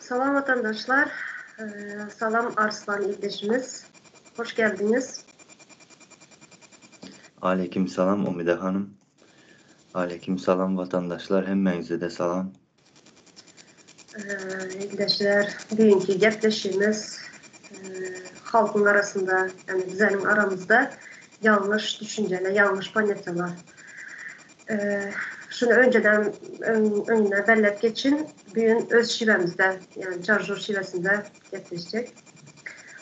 Salam vatandaşlar, salam Arslan ildeşimiz, hoş geldiňiz. Aleýkim salam Umyda hanym. Aleýkim salam watandaşlar hemmäňize-de salam. Ildeşler, düýnki gepleşigimiz halkyň arasynda, ýagny bizeniň aramyzda ýalňyş düşünjeler, ýalňyş ponýatiýalar. Şuny önceden öňünden belläp geçin, bu gün öz şiwemizde, ýagny Çarjur şiwesinde gepleşjek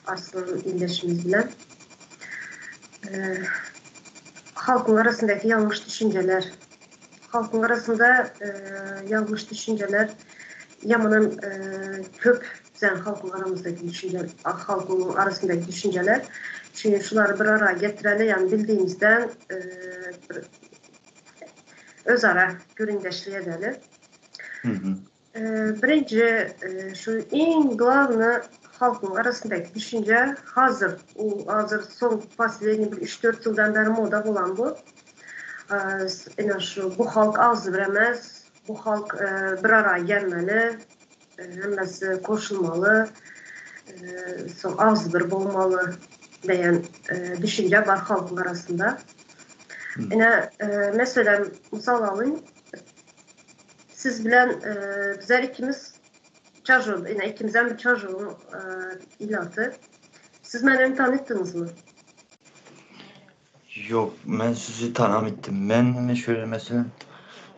Arslan ildeşimiz bilen. Halkyň arasyndaky ýalňyş düşünjeler. Halkyň arasynda ýalňyş düşünjeler ýamanam köp biziň halkyň aramyzdaky düşünje halkyň arasyndaky düşünjeler. Çünki şulary bir ara getireli, ýagny bildiğimizden bir özara gürrüňdeşlik edeli. Birinji şu iň glawny halkyň arasyndaky düşünje hazir u hazir soň posledniý bir üç-dört ýyldan bäri moda bolan bu. Ine şu bu halk agzybir emes, bu halk bir ara gelmeli, hemmesi goşulmaly, soň agzybir bolmaly diýen düşünje bar halkyň arasynda. Ine meselem mysal alyň Siz bilen bizler ikimiz Çarjol, ine ikimizem bir Çarjoluň ilaty. Siz meni öň tanytdyňyzmy? Ýok, men sizi tanamytdym. Men ine şöyle meselem,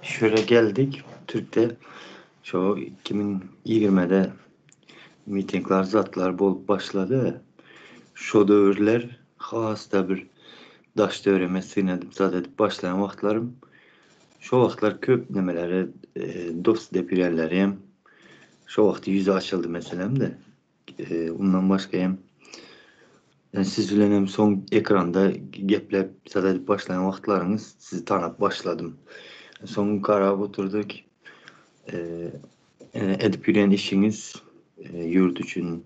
şöyle geldik Türkde şo 2020-de mitingler zatlar bolup başlady. Şo döwürler has-da bir daş döwreme syn edip zat edip başlaýan wagtlarym. Şo wagtlar köp nemeleri dost dep ýörenleri hem şo wagty ýüzi açyldy meselemde. Ondan başga hem siz bilen hem soň ekranda geplep zat edip başlaýan wagtlaryňyz sizi tanap başladym. Soň garap oturdyk. Edip ýören işiňiz ýurt üçin,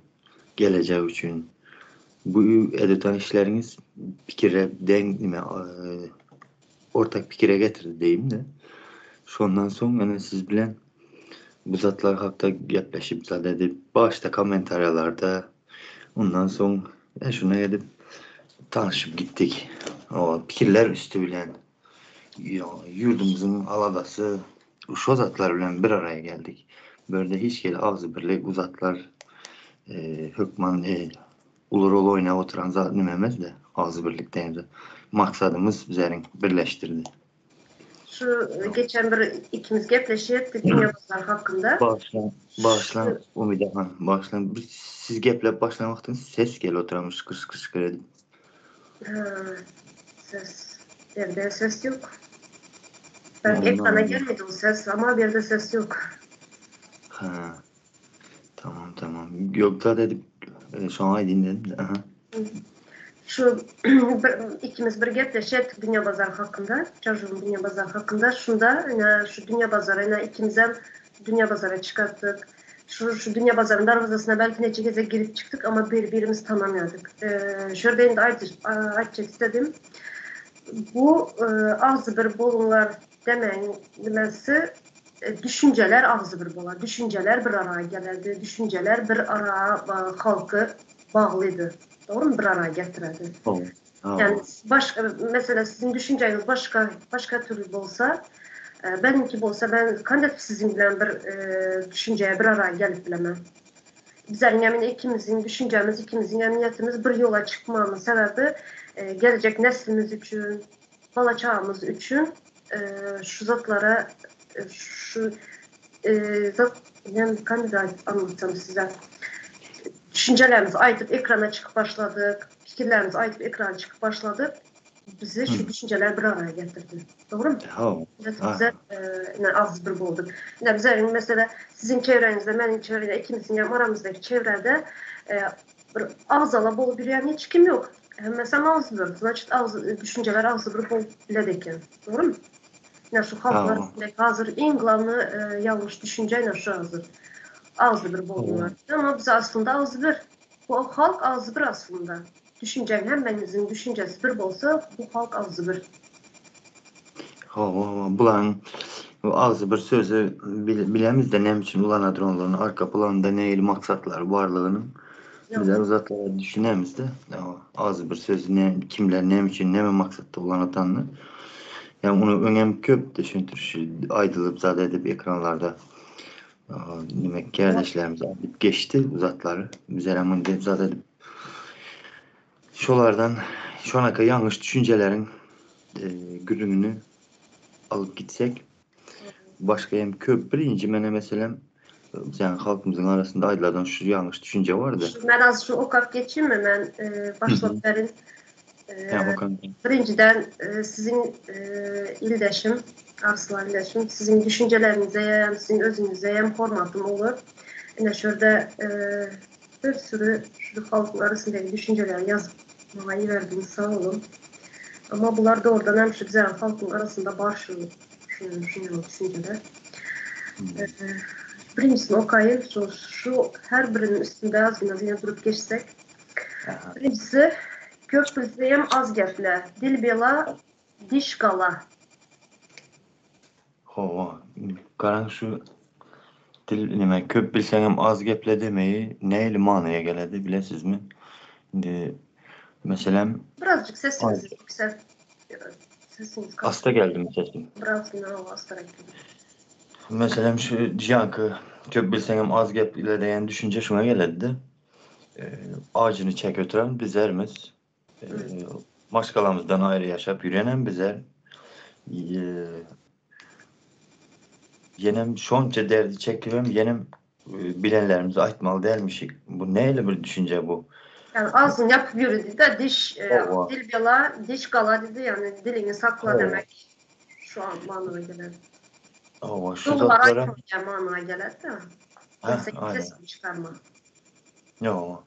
gelejek üçin bu edip işleriňiz pikire deň nime ortak pikire getirdi diýeyim-de. Şondan soň ene siz bilen bu zatlar hakda gepleşip zat edip, başda kommentariýalarda, ondan soň e, şuna edip tanışyp gitdik. O pikirler üstü bilen ýurdumyzyň aladasy şo zatlar bilen bir araya geldik. Börde hiç hili agzy birlik bu zatlar e, hökman e, uly rol oýnap oturan zat nime emes-de, agzy birlik diýende maksadymyz bizleriň birleşdirdi. Şu geçen bir ikimiz gepleşip dünýä bazary hakynda. Bagyşlaň, bagyşlaň Umyda hanym, bagyşlaň. Bir siz gepläp başlan wagtyňyz ses gelip oturanmyş şykyr şykyr şykyr edip. Ha, ses. Berde ses ýok. Belki ekrana gelmedi o ses ama berde ses ýok. Ha. Tamam tamam. Ýok zat edip e, şoňa aýdyn dedim. Aha. Şu bir, ikimiz bir gepleşip Dünýä bazary hakynda, Çarjuwyň Dünýä bazary hakynda. Şunda ine şu Dünýä bazary ine ikimizem Dünýä bazara çykartdyk. Şu şu Dünýä bazaryň darwazasyna belki neçe gezek girip çykdyk, ama bir-birimizi tanamaýardyk. Ee, şu ýerde indi aýtjak istedim. Bu e, agzybir boluňlar demeň demesi e, düşünjeler agzybir bolar. Düşünjeler bir araya gelerdi. Düşünjeler bir araya halky baglydy. Dogrymy? Bir araya getirerdi. Yani başka mesela sizin düşünceniz başka başka türlü bolsa, e, benimki bolsa ben kandet sizin bilen bir e, düşünceye bir araya gelip bilemem. Bizlerin yani ikimizin düşüncemiz, ikimizin emniyetimiz bir yola çıkmamın sebebi e, gelecek neslimiz için, bala çağımız için e, şu zatlara e, şu e, zat yani kandidat anlatsam size. Düşüncelerimizi aytıp ekrana çıkıp başladık. Fikirlerimizi aytıp ekrana çıkıp başladık. Bizi şu düşünceler bir araya getirdi. Doğru mu? Ha. Bize e, ne az bir bulduk. Ne bize mesela sizin çevrenizde, benim çevremde, ikimizin yani aramızdaki çevrede e, bir ağzala bol bir yani hiç kim yok. Mesela ağzı bir, значит ağzı, düşünceler ağzı bir bol bile Doğru mu? Ne şu halklar hazır en glavny e, yanlış düşünce ne şu hazır. Ağzı bir boldular. Ama biz aslında ağzı bir. Bu halk ağzı bir aslında. Düşüncen hemmenizin düşüncesi bir bolsa bu halk ağzı bir. Hawa, bularyň Bu agzy bir sözi bilemizde näme üçin ulanadyr onlaryň arka planynda nähili maksatlary barlygyny bizler o zatlara düşünemizde. Agzy bir sözi ne kimler näme üçin näme maksatda ulanatanyny. Ýa ony öňem köp düşündiriş aýdylyp zat edip ekranlarda demek kärdeşlerimiz aýdyp geçdi bu zatlary. Bizlerem muny zat edip şolardan şonaka ýalňyş düşünjeleriň gürrüňini alyp gitsek başga hem köp birinji mene meselem bizäň halkymyzyň arasynda aýdylardan şu ýalňyş düşünje bardy. Men az şu okap geçeyim mi? Men başlap berin. Birinjiden siziň ildeşim, Arslan ildeşim, siziň düşünjelerinize hem, siziň özüňize hem hormatym uly. Ine şurada bir sürü şu halkyň arasyndaky düşünjeleri ýazyp maňa iberdiňiz, sag boluň. Amma bular dogrudan hem şu bize halkyň arasynda bar şu şu şu düşünjeler. Birinjisini okaýyn, şu şu her birinin üstünde azgina yine durup geçsek. Birinjisi köp bilseňem az geple, dil bela, diş gala. Hawa, garaň şu dil neme köp bilseňem az geple demeýi nähili manyýa geledi bilesizmi? Indi meselem Birazjyk sesiňizi ýükselt. Sesiňiz Asta geldimi sesim? Biraz ýa astarak geldi. Meselem şu diýanky köp bilseňem az geple diýen düşünje şuňa geledi-de. Ajyny çekip oturan bizlermiz. Maşgalamyzdan aýry ýaşap ýörenem bizler. Ýenem şonça derdi çekibem ýenem bilenlerimizi aýtmaly dälmişik. Bu nähili bir düşünje bu? Ýani agzyňy ýapyp ýöri diýdi-de, diş dil bela, diş gala diýdi, ýani diliňi sakla demek şu manyga geler. Hawa, şu zatlara manyga geler-de. Sesini çykarma. Ýok.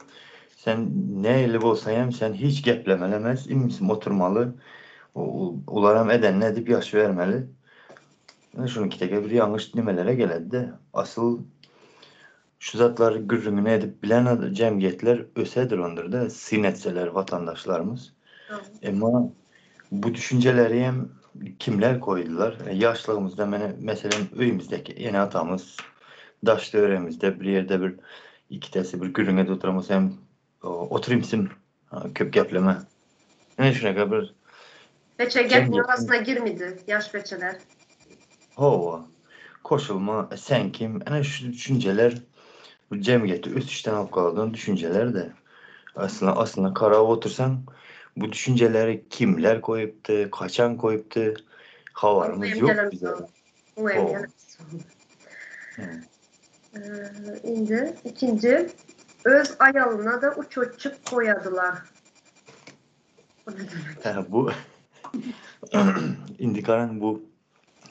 Sen nähili bolsa hem sen hiç geplemeli emes, imism oturmaly. Ularam edenini edip ýaşybermeli. Ine şunuňkideki bir ýalňyş nimelere geledi-de. Asyl şu zatlary gürrüňini edip bilen jemgyýetler ösedir ondur-da, syn etseler watandaşlarymyz. Emma bu düşünjeleri hem kimler koýdular? Ýaşlygymyzda meni meselem öýümizdäki ene-atamyz daş-töweregimizde bir ýerde bir ikidesi bir gürrüň edip oturan bolsa hem oturymsyn köp gepleme. Ine şunaka bir Beçe gepiň arasyna girmidi ýaş beçeler. Hawa. Koşulma, sen kim? Ine şu düşünjeler bu jemgyýeti ösüşden alyp galan düşünjeler-de. Aslynda aslynda garap otursaň bu düşünjeleri kimler koýupdy, kaçan koýupdy habarymyz ýok bize. Indi ikinji öz aýalyna-da uçotçik goýadylar. Bu ne demek? Hä bu indi garaň bu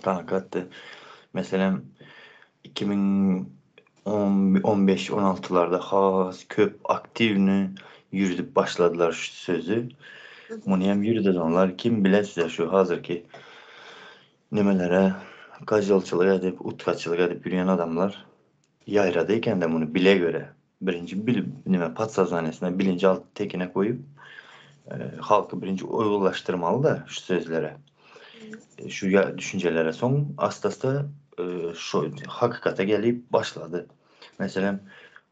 hakykatdy. Meselem 2015 16-larda has köp aktiwny ýürdüp başladylar şu sözi. Muny hem ýürdeden kim bile size şu hazyrky Nimelere gajylçylyk edip, utgaçylyk edip ýörýän adamlar ýaýrady ekende muny bile göre. Birinji bil nime podsoznaniýasyna bilinji alt tekine goýup, halky birinji uýgunlaşdyrmaly-da şu sözlere. Şu düşünjelere soň asta-asta şu hakykata gelip başlady. Meselem,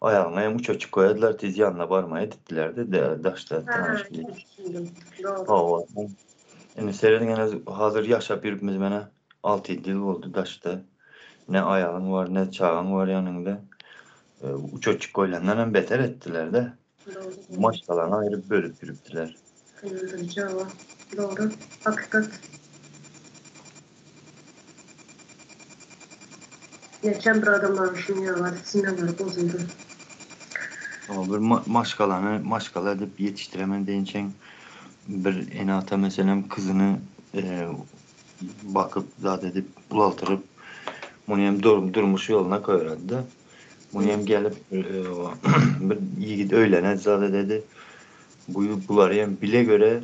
aýagyňa hem uçaçyk goýadylar, tiz ýanyna barmaý edipdiler-de, daşda tanyş bilen. Hawa. Indi serediň ene hazir ýaşap ýörüpmiz menä 6-ýedi ýyl boldy daşda. Ne aýalyň bar, ne çagaň bar ýanyňda. Uçaçyk goýlandan hem beter etdiler-de. Maşgalany aýryp bölüp ýörüpdiler. Gynandyryjy hawa. Dogry. Hakykat. Neçem bir adamlaryň şuny ýaly semýalary bozuldy. Hawa bir maşgalany maşgala edip ýetişdiremen diýençeň bir ene-ata meselem kyzyny bakyp zat edip ulaltyryp muny hem durmuş ýoluna koýarady-da. Muny hem gelip bir ýigit öýlenedi zat ededi. Bu bulary hem bile göre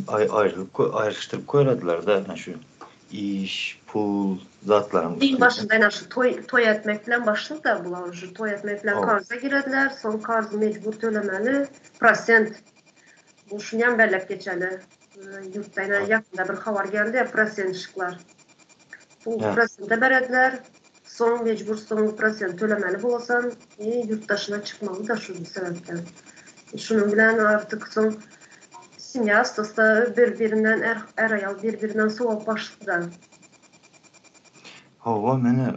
aýrylyp aýryşdyryp koýradylar-da ene şu iş, pul zatlaryň Iň başynda ene şu toý toý etmek bilen başlady bular şu toý etmek bilen karza girediler, soň karzy mejbur tölemeli, prosent. Bu şuny hem belläp geçeli. Ýurtda ene ýakynda bir habar geldi, prosentşikler. Pul prosente berediler. Soň mejbur soň prosent tölemeli bolasan i ýurt daşyna çykmaly da şu sebäpden. Şunuň bilen artyk soň semýa asta-asta bir birinden är är aýal bir birinden sowap başlady. Hawa meni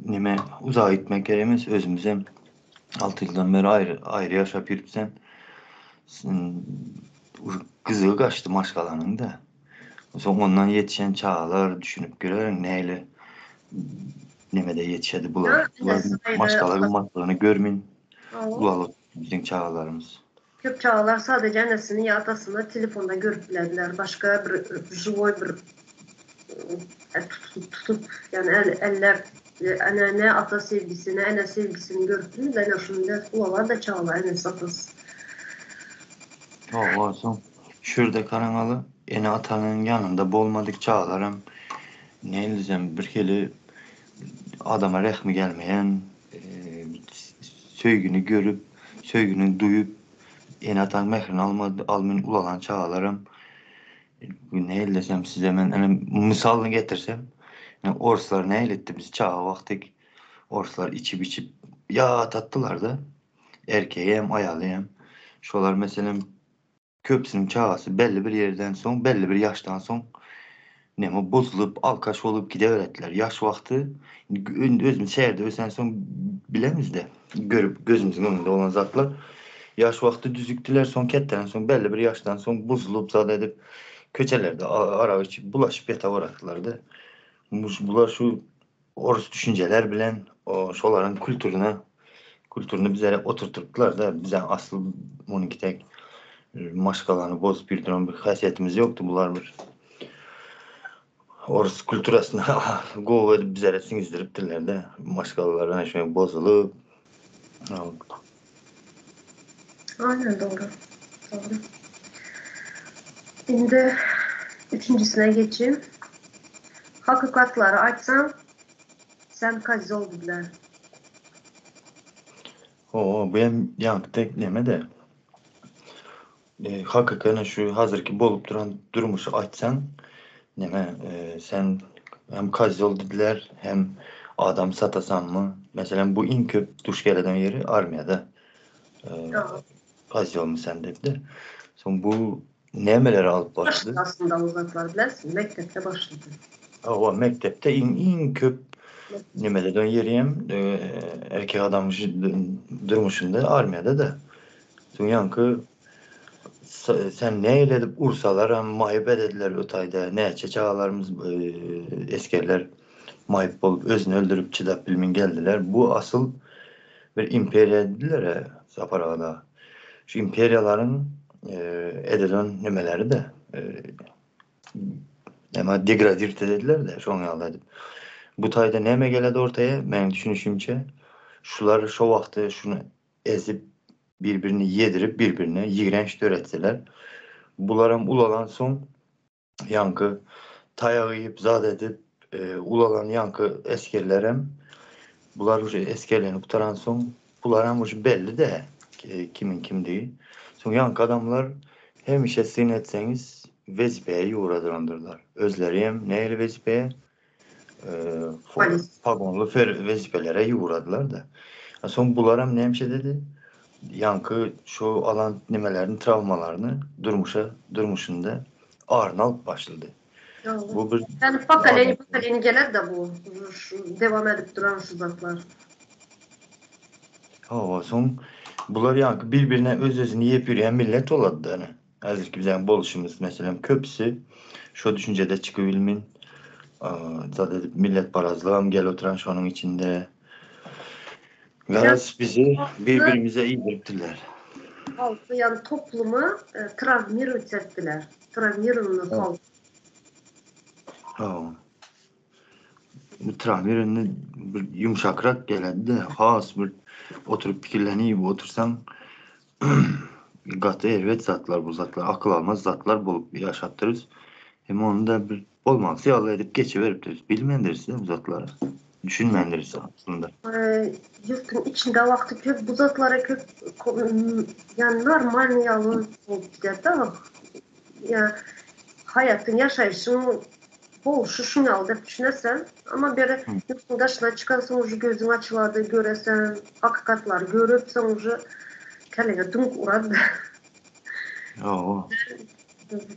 neme uzaga gitmek gerek emes özümizem 6 ýyldan beri aýry aýry ýaşap ýörüpsem gyzygy gaçdy maşgalanyň da. Soň ondan ýetişen çagalar düşünip görerin nähili nemede ýetişedi bular. Bular maşgala gymmatlygyny görmin ulalyp biziň çagalarymyz. Köp çagalar sadece enesini ýa atasyny telefonda görüp bilediler. Başga bir živoý bir tutup ýani elläp ene ne ata sevgisi ne ene sevgisini görüp bilmediler. Ene şuny bilen ulalar-da çagalar enesi atasy. Hawa soň Şurda karaňaly ene-atanyň ýanynda bolmadyk çagalaram nädilsem birhili adama rehmi gelmeýän, söýgini görüp, söýgini duýup, ene-ataň mährini almady, almyn ulalan çagalaram nähili desem size men ine mysalyny getirsem, ine orslar nähili etdi biz çaga wagty orslar içip-içip ýatatdylar-da, erkegi hem aýaly hem. Şolar meselem Köpüsiniň çagasy belli bir ýerden soň, belli bir ýaşdan soň neme bozulyp, alkaş bolup gideberetdiler. Ýaş wagty indi özümiz şäherde ösensoň bilemizde, görüp gözümiziň öňünde bolan zatlar. Ýaş wagty düzükdiler, soň ketdeden soň belli bir ýaşdan soň bozulyp zat edip köçelerde arak içip bulaşyp ýataberetdiler-de. Bular şu Orus düşünjeler bilen şolaryň kültürine kültürini bizlere oturtdypdylar-da, bize asly munyňky tek maşgalany bozup ýürdüren bir häsiýetimiz ýokdy, bular bir orus kültürasyny gowy edip bizlere siňizdiripdirler-de, maşgalalar ana şeýle bozulyp. Aynen dogry. Dogry. Indi üçünjisine geçeyim. Hakykatlary aýtsaň, sen kozýol diýdiler. Hawa, bu hem ýaňky tek neme-de. Hakyky şu hazirki bolup duran durmuşy aýtsaň, neme, sen hem kozýol diýdiler, hem adam satasanmy? Meselem, bu iň köp duş geleden ýeri armiýada. Kozýolmy sen diýipdir. Soň bu nämeleri alyp bardy? Aslynda o zatlar bilersiň, mekdepde başlady. Hawa, mekdepde iň iň köp nemede dön ýeri hem erkek adam durmuşynda armiýada-da. Soň ýaňky sen nähili edip ursalaram maýyp edediler o taýda näçe çagalarymyz esgerler maýyp bolup özüni öldürip çydap bilmin geldiler. Bu asyl bir imperiýa edidiler Sapar agada. Şu imperiýalaryň edilen nemeleri-de näme degradirт edediler-de şoň ýaly edip. Bu taýda näme geledi ortaýa meniň düşünişimçe şular şo wagty şuny ezip, bir-birini ýedirip, bir-birine ýigrenç döretseler, bularam ulalansoň, ýaňky taýak iýip, zat edip, ulalan ýaňky esgerlerem, bular uje esgerligini gutaransoň, bularam uje belli-dä, kimiň kimdigi. Soň ýaňky adamlar hemişe syn etseňiz, wezipeye ýuwradyrandyrlar. Özleri hem nähili wezipeye? Pagonly wezipelere ýuwradylar-da. Soň bularam nämişe dedi? Ýaňky şu alan nimelerini, trawmalaryny durmuşa, durmuşynda aryny alyp başlady. Bu bir Yani pokoleniýe pokoleniýe geler-de bu dewam edip duran şu zatlar. Hawa, soň bular ýaňky bir-birine öz-özüni iýip ýörýän millet bolady-da ine. Häzirki biziň bolşumyz, meselem, köpüsi şo düşünjede çykyp bilmin. Zat edip milletparazlygam gelip oturan şonuň içinde. Garaz bizi bir-birimize iýdiripdirler. Halky ýagny toplumy trawmirowat etdiler. Trawmirowanyý halk. Hawa. Bu trawmirowanyý bir ýumşakrak geledi-de, has bir oturyp pikirlenip otursaň Gaty erbet zatlar bu zatlar akyl almaz zatlar bolup ýaşapdyrys. Hem ony da bir bolmalysy ýaly edip geçiberipdiris. Bilmändiris bu zatlary. Düşünmändiris aslynda. Ýurtuň içinde wagty köp bu zatlara köp ýa normalny ýaly bolup gidýär-de. Ýa haýatyň ýaşaýşyň. Bolşy şuňaly dep düşünersen, amma beri ýurtun daşyna çykansoň uje gözüň açylady, göresen, hakykatlary görüp soň uje kelleňe düňk urady. Hawa.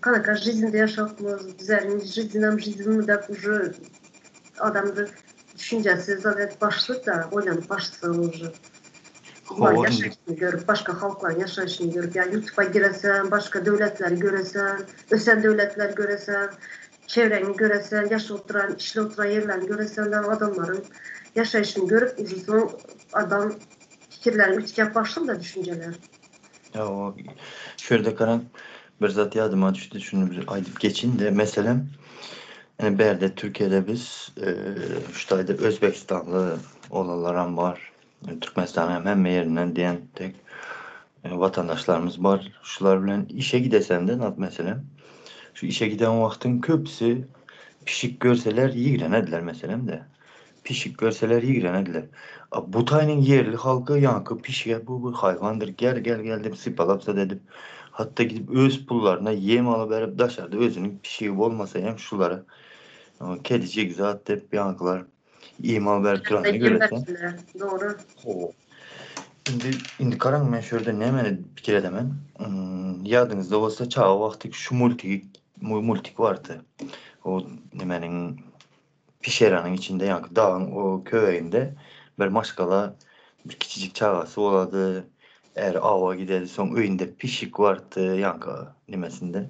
Kanaka žizinde ýaşapmyz, bizäriň žizinam žizinmi dep uje adamda düşünjesi zat edip başlady-da, oýlanyp başlasaň uje. Hawa, indi. Ýaşaýşyny görüp, başga halklaryň ýaşaýşyny görüp, ýa ýutuba giresen, başga döwletleri göresen, ösen döwletleri göresen, çevreňi göresen, ýaşap oturan, işläp oturan ýerlerini göresen dagy adamlaryň ýaşaýşyny görüp, uje soň adam pikirleri üýtgäp başlady-da düşünjeler. Hawa, şu ýerde garan bir zat ýadyma düşdi, şuny bir aýdyp geçin-de, meselem, ine bärde Türkiýede biz şu taýda özbegistanly oglanlaram bar, Türkmenistanyň hem hemme ýerinden diýen tek watandaşlarymyz bar. Şular bilen işe gidesende, meselem, şu işe giden wagtyň köpüsi pişik görseler ýigrenediler meselem-de. Pişik görseler ýigrenediler. A bu taýynyň ýerli halky ýaňky pişige bu bir haýwandyr, gel gel gel diýip sypalap-zat edip, hatda gidip öz pullaryna ýem alyberip daşarda özüniň pişigi bolmasa hem şulara kedijik zat diýip ýaňkylar ýem alyberip duranyny göresen. Dogry. Hawa. Indi indi garaň men şu ýerde nämeni pikir edemen. Ýadyňyzda bolsa çaga wagty şu multigi multik bardy. O nemeniň Pişeranyň içinde ýaňky dagyň o köweginde bir maşgala bir kiçijik çagasy bolady. Äri awa gidedi soň öýünde pişik bardy ýaňky nemesinde.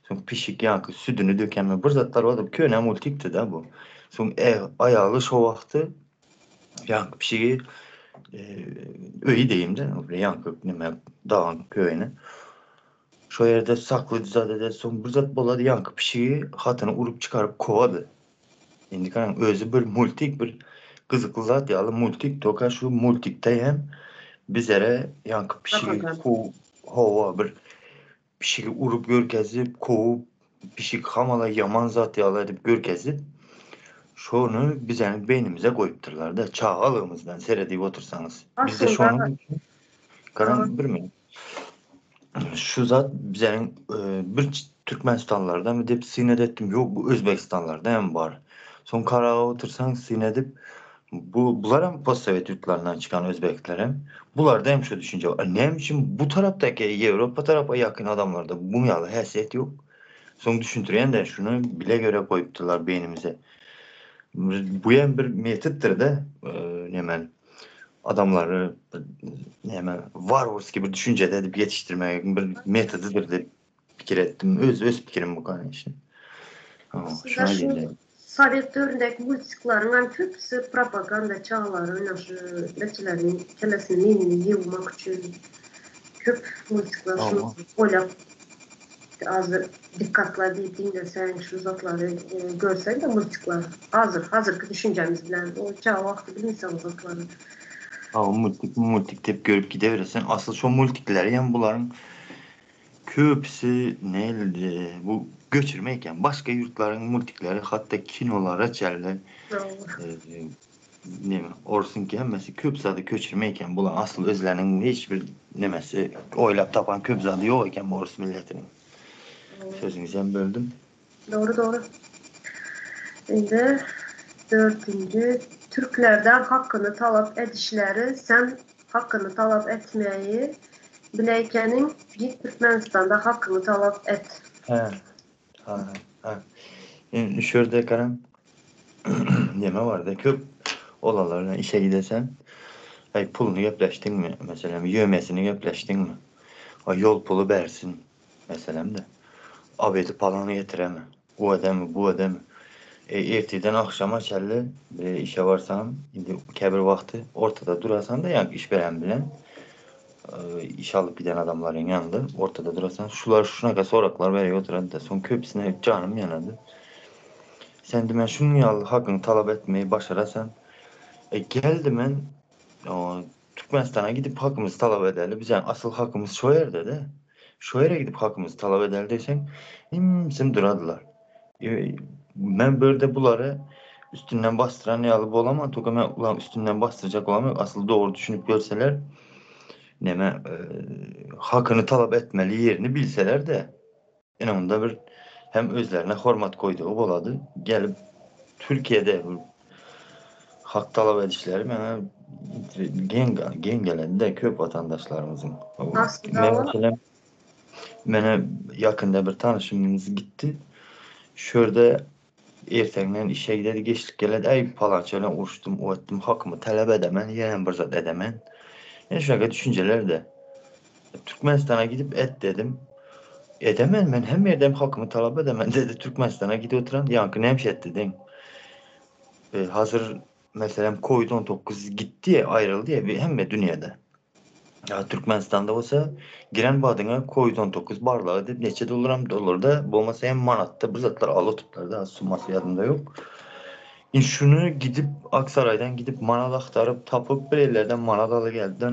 Soň pişik ýaňky südüni dökenmi bir zatlar bardy köne multikdi-da bu. Soň aýaly şo wagty ýaňky pişigi öýi deýin-de ýaňky neme dagyň köwegine. Şo ýerde sakly zat eder, soň bir zat bolady, ýaňky pişigi hatyny urup çykaryp kowady. Indi garaň, özi bir multik, bir gyzykly zat ýaly multik, toka şu multikde hem bizere ýaňky pişigi kow, hawa, bir pişigi urup görkezip, kowup, pişik hamala ýaman zat ýaly edip görkezip, şony bizeniň beýnimize goýupdyrlar-da, çagalygymyzdan seredip otursaňyz. Bizde şonuň üçin, garaň, bir minut. Şu zat bizeniň bir Türkmenistanlardamy diýip syn edetdim. Ýok, bu Özbegistanlarda hem bar. Soň karaga otursaň syn edip, bu bular hem postsowet ýurtlaryndan çykan özbekler hem. Bularda hem şu düşünje bar. Näme üçin bu tarapdaky Ýewropa tarapa ýakyn adamlarda bu ýaly häsiýet ýok? Soň düşündirýän-de şuny bile göre goýupdyrlar beýnimize. Bu hem bir metoddyr-da, nemen. Adamlary näme warwarskiý bir düşünjede edip ýetişdirmegiň bir metodydyr diýip pikir etdim. Öz öz pikirim bu kanyşyn. Aslynda şu sowet döwründäki multiklaryň hem köpüsi propaganda çagalaryň şu neçeleriň kellesini meýnini ýuwmak üçin köp multikler şuny oýlap Hazir dikkatla diýip diňleseň şu zatlary görseň-de multikler hazir hazirki düşünjemiz bilen o çaga wagty bilmeseň o zatlary. Hawa multik multik diýip görüp gideberesen asyl şo multikleri hem bularyň köpüsi näli bu göçürme eken başga ýurtlaryň multikleri hatda kinolara çenli Neme orsuňky hemmesi köp zady köçürme eken bular asyl özleriniň hiç bir nemesi oýlap tapan köp zady ýok eken bu orus milletiniň. Sözüňizem böldüm. Dogry dogry. Indi dördünji türklerden hakyny talap edişleri sen hakyny talap etmeyi bileýkeniň git Türkmenistanda hakyňy talap et. Hä. Ha, ha. Indi şu ýerde garaň neme barda köp olalar bilen işe gidesen, aý puluny gepleşdiňmi, meselem, ýömesini gepleşdiňmi? A ýol puly bersin, meselem-de. Obedi palan getiremi? O edemi, bu edemi? E, ertirden agşama çenli bir işe barsam, indi käbir wagty ortada durasan-da, ýa işberen bilen Iş alyp giden adamlaryň ýanynda ortada durasan, şular şunaka soraklar berip oturady-da, soň köpüsine janym ýanady. Sen diýmän şunuň ýaly hakyňy talap etmegi başarasan. E gel diýmän Türkmenistana gidip hakymyzy talap edeli, biziň asyl hakymyz şo ýerde-de. Şo ýere gidip hakymyzy talap edeli diýseň, üm-süm duradylar. Men bu ýerde bulary üstünden basdyran ýaly bolaman, toka men ularyň üstünden basdyrjak bolamok, asyl dogry düşünip görseler, neme, hakyny talap etmeli ýerini bilseler-de, ine onda bir Hem özlerine hormat koýdugy bolady. Gelip Türkiýede hak talap edişleri maňa geň geň gelende köp watandaşlarymyzyň. Aslynda Men o meselem mene ýakynda bir tanyşymyz gitdi. Şu ýerde erteňden işe gidedi, geçlik geledi. Äý palança bilen uruşdym, o etdim, hakymy talap edemen, ýenem bir zat edemen. Ýene şuňa düşünjeler-de. Türkmenistana gidip et dedim. Edemen men hemme ýerde hem hakymy talap edemen dedi. Türkmenistana gidip oturan ýaňky näme etdi deň. E, hazır meselem Covid 19 gitdi, aýryldy ya hemme dünýäde. Ya Türkmenistanda bolsa giren badyňa Covid 19 barlagy dep neçe dollaram dollarda bolmasa hem manatda bir zatlar alyp tutuplar da summasy ýadymda ýok. In şuny gidip Aksaraydan gidip manat aktaryp tapyp bir ellerden manat aly geldi.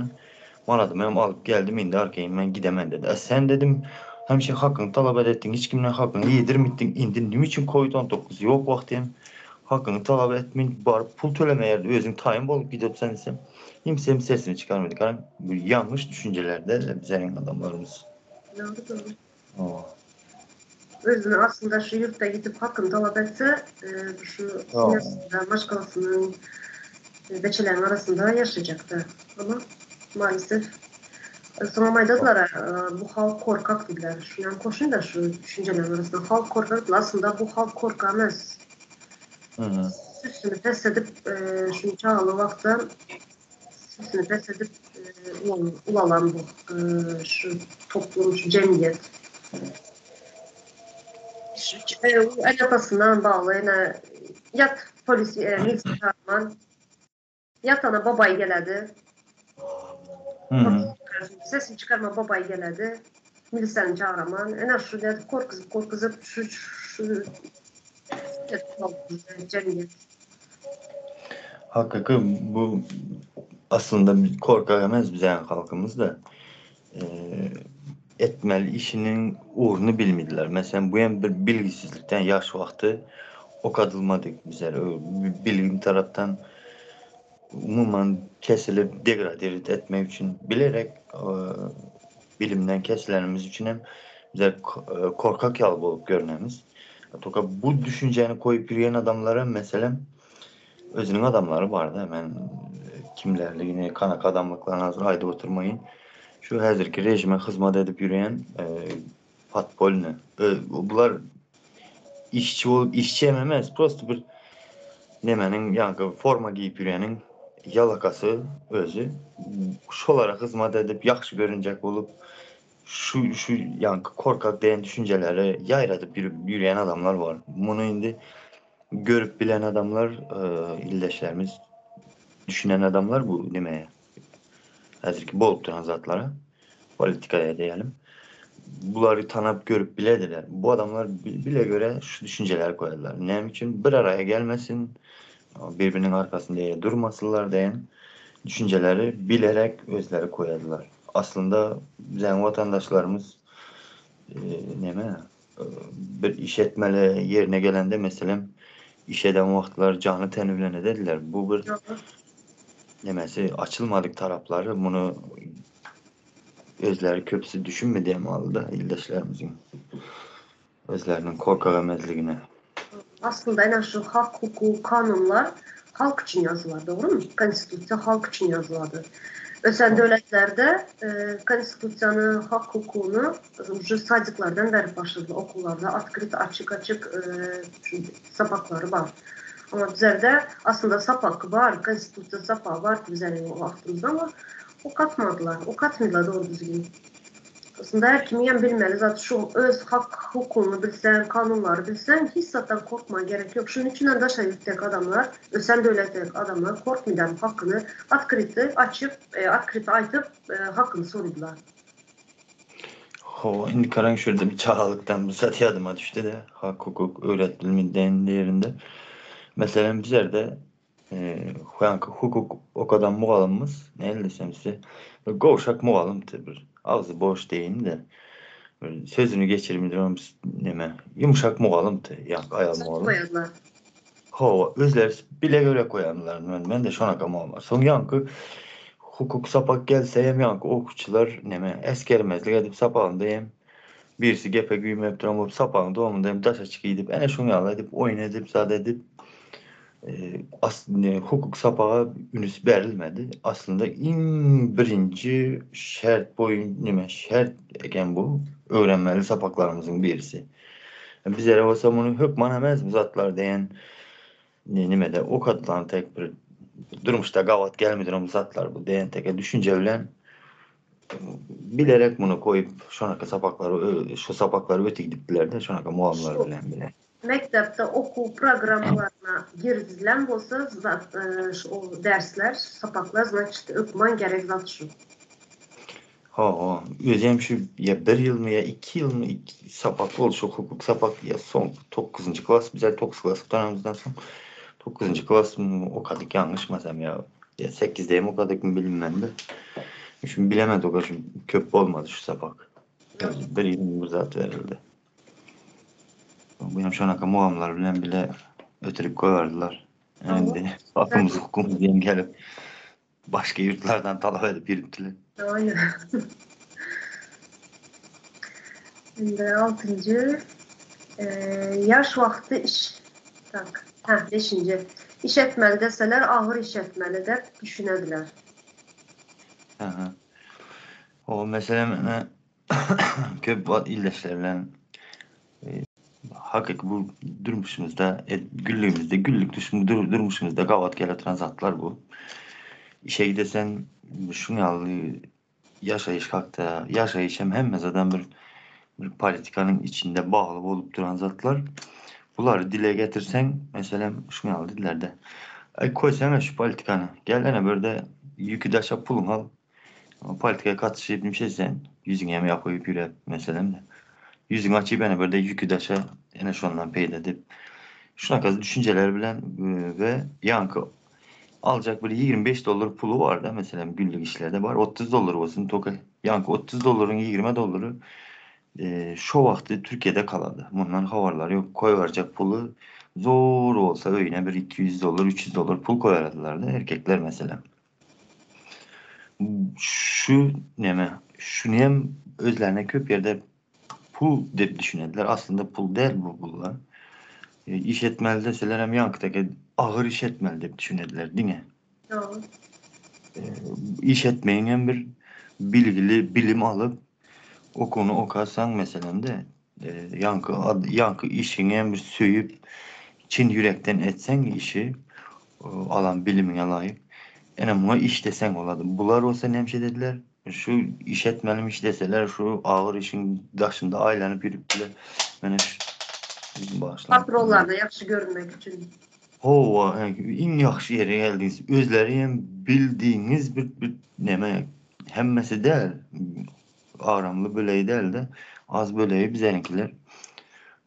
Manadymy hem alyp geldim indi arkaýyn men gidemen dedi. A sen dedim hemişe hakyňy talap edetdiň hiç kimden hakyňy ýedirmitdiň indi nime üçin Covid 19 ýok wagty hem hakyňy talap etmin baryp pul tölemeýärdi özüň taýyn bolup gidipsen desem kimse hem sesini çykarmady. Garaň bu ýalňyş düşünjelerde biziň adamlarymyz. Doğru doğru. Hawa. Özüni aslynda şu ýurtda gidip hakyny talap etse, e, şu semýasynda, maşgalasynyň, e, beçeleriň arasynda ýaşajakdy. Ama maalesef e, soňam aýdadylar, e, bu halk korkak diýdiler. Şunam goşun da şu düşünjeleriň arasynda halk korkak diýdiler. Aslynda bu halk korkak emes. Süsüni pes edip, e, şu çagaly wagtda süsüni pes edip e, ulalan bu e, şu toplum, şu jemgyýet. Şu, e, ene atasyndan bagly, ene ýat polis e, milisiýa çagyrman, ýatana babaý geledi. Sesini çykarma babaý geledi. Milisiýany çagyraman. Ene şu dedi korkuzup korkuzup şu şu jemgyýet. Hakyky bu aslynda korkak emes biziň halkymyz da. E, etmeli işiniň ugruny bilmediler. Mesela bu hem bir bilgisizlikten yaş wagty okadylmadyk bize. Bilim taraptan umuman kesilip degrade etmek üçin bilerek e, bilimden kesilenimiz üçin hem bize e, korkak ýaly bolup görünemiz. Toka bu düşünjeni koyup yürüyen adamlara mesela özünüň adamlary bardy. Men e, kimlerligini, kanak adamlyklaryny hazır aýdyp oturmayın. Şu häzirki rejime hyzmat edip yürüyen e, podpolny. E, bular işçi bolup işçi hem emez. Prosto bir nemenin ýa forma giýip ýüreniň ýalakasy özi şolara hyzmat edip ýagşy görünjek bolup şu şu ýa korkak diýen düşünjeleri ýaýradyp ýürüp ýürýän adamlar bar. Muny indi görüp bilen adamlar, e, ildeşlerimiz düşünen adamlar bu nemeye? Häzirki bolup duran zatlara politikaya diýelim. Bulary tanap görüp bilediler. Bu adamlar bile göre şu düşünjeleri koyarlar. Ne için bir araya gelmesin, birbirinin arkasında durmasınlar diýen düşünjeleri bilerek özleri koyarlar. Aslında bizim vatandaşlarımız e, neme e, bir iş etmeli yerine gelende mesela iş eden vaqtlar canı teni bilen edediler. Bu bir nemesi açılmadık tarafları bunu özleri köpüsü düşünmedi da ildeşlerimizin özlerinin korkak emezligine. Aslında ene şu hak, hukuk, kanunlar halk için yazılar, doğru mu? Konstitusiya halk için yazıladı. Ösen döwletlerde e, konstitusiýany, hak hukugunu уже sadiklardan berip başladı okullarda. Открыт, açık açık e, şu sapaklary bar. Ama bizlerde aslında sapak var, konstitusiya sapağı var bizlerin o vaxtımızda ama o katmadılar. O katmıyorlar doğru düzgün. Aslında her kim hem bilmeli. Zaten şu öz hak hukukunu bilsen, kanunları bilsen hiç zaten korkma gerek yok. Şunun için daşa yurttaki adamlar, ösen döwletdeki adamlar korkmadan hakkını открыты açıp, e, открыты aytıp e, hakkını sorudular. Ho, indi karan şurada bir çağalıktan bir zat yadıma düştü de hak hukuk öğretilmediğin yerinde. Mesela bizlerde e, hukuk o kadar muğalımız ne desem size gowşak muğalım bir ağzı boş değil de bir sözünü geçirmidir neme yumuşak muğalım ya ayal muğalım. Koyarlar. Ho, özleri bile göre koyanlar. Ben, ben de şona kama Son yankı hukuk sapak gelse hem yankı okuçular neme eskermezlik edip sapağında hem Birisi gepe güýmenip duran bolup sapagyň dowamynda hem daşa çykyp ene şuň ýaly edip oýun edip zat edip aslynda hukuk sapaga ünüs berilmedi. Aslynda iň birinji şert boýun neme şert eken bu öwrenmeli sapaklarymyzyň birisi. Bizlere bolsa muny hökman emez bu zatlar diýen nimede okadylan tek bir durmuşda gabat gelmediren bu zatlar bu diýen teke düşünje bilen bilerek muny koýup şonaka sapaklary şu sapaklary öte gidipdiler-de şonaka mugallymlar bilen bile. Mekdepde okuw programmalaryna girizilen bolsa zat şu dersler, sapaklar znaçit hökman gerek zat şu. Hawa, özem şu ýa bir ýylmy ýa iki ýylmy iki sapak boldy şu hukuk sapak ýa soň dokuzynjy klas bizler dokuz klas gutanamyzdan soň dokuzynjy klas okadyk ýalňyşmasam ýa ýa sekizde hem okadykmy bilmemde. Şuny bilemedik şu köp bolmady şu sapak. Bir ýyl bir zat berildi. Bu hem şonaka mugallymlar bilen bile ötürip goýardylar. Indi hakymyz hukumyz diýen gelip başga ýurtlardan talap edip ýürüpdiler. Aynen. Indi altynjy ýaş wagty iş tak. Ha, beşinji. Iş etmeli deseler agyr iş etmeli dep düşünediler. Aha. O meselem Köp wagt ildeşler bilen hakyky bu durmuşymyzda, günlügimizde, günlük durmuşymyzda gabat gelip oturan zatlar bu. Işe gidesen şuň ýaly ýaşaýyş hakda, ýaşaýyş hem hemme zadam bir bir politikanyň içinde bagly bolup duran zatlar. Bulary dile getirseň, meselem, şuň ýaly dillerde. Aý koýsana şu politikany. Gel ene birde ýüki daşa puluňy al. Politikaya katyşyp nişe sen ýüzüňi hem ýapyp ýürep meselem de. Ýüzüňi açyp ene birde ýüki daşa ene şondan peýda dip. Şunaka düşünjeler bilen we ýaňky aljak bir 25 dollar puly bar da meselem günlük işlerde bar 30 dollar bolsun toka ýaňky 30 dollaryň 20 dollary şo wagty Türkiýede kalady. Mundan habarlary ýok. Koýberjek puly zor bolsa öýüne bir 200 dollar 300 dollar pul koýardylar da erkekler meselem. Şu neme, şuny hem özlerine köp ýerde pul dep düşünediler. Aslynda pul däl bu pullar. Iş etmeli deseler hem ýaňky teke agyr iş etmeli dep düşünediler diňe. Dogry. Iş etmegiň hem bir bilgili bilim alyp okuwyny okasaň meselem de ýaňky ýaňky işiňi hem bir söýüp çyn ýürekden etseň işi alan bilimiňe laýyk ene muňa iş deseň bolady. Bular bolsa näme dediler? Şu iş etmelim iş deseler şu agyr işiň daşynda aýlanyp ýürüpdiler. Mene şu başlan. Patronlaryna ýagşy görünmek üçin. Hawa, iň ýagşy ýere geldiňiz. Özleri hem bildigiňiz bir bir neme hemmesi däl. Agramly bölegi däl-de, az bölegi bizenikiler.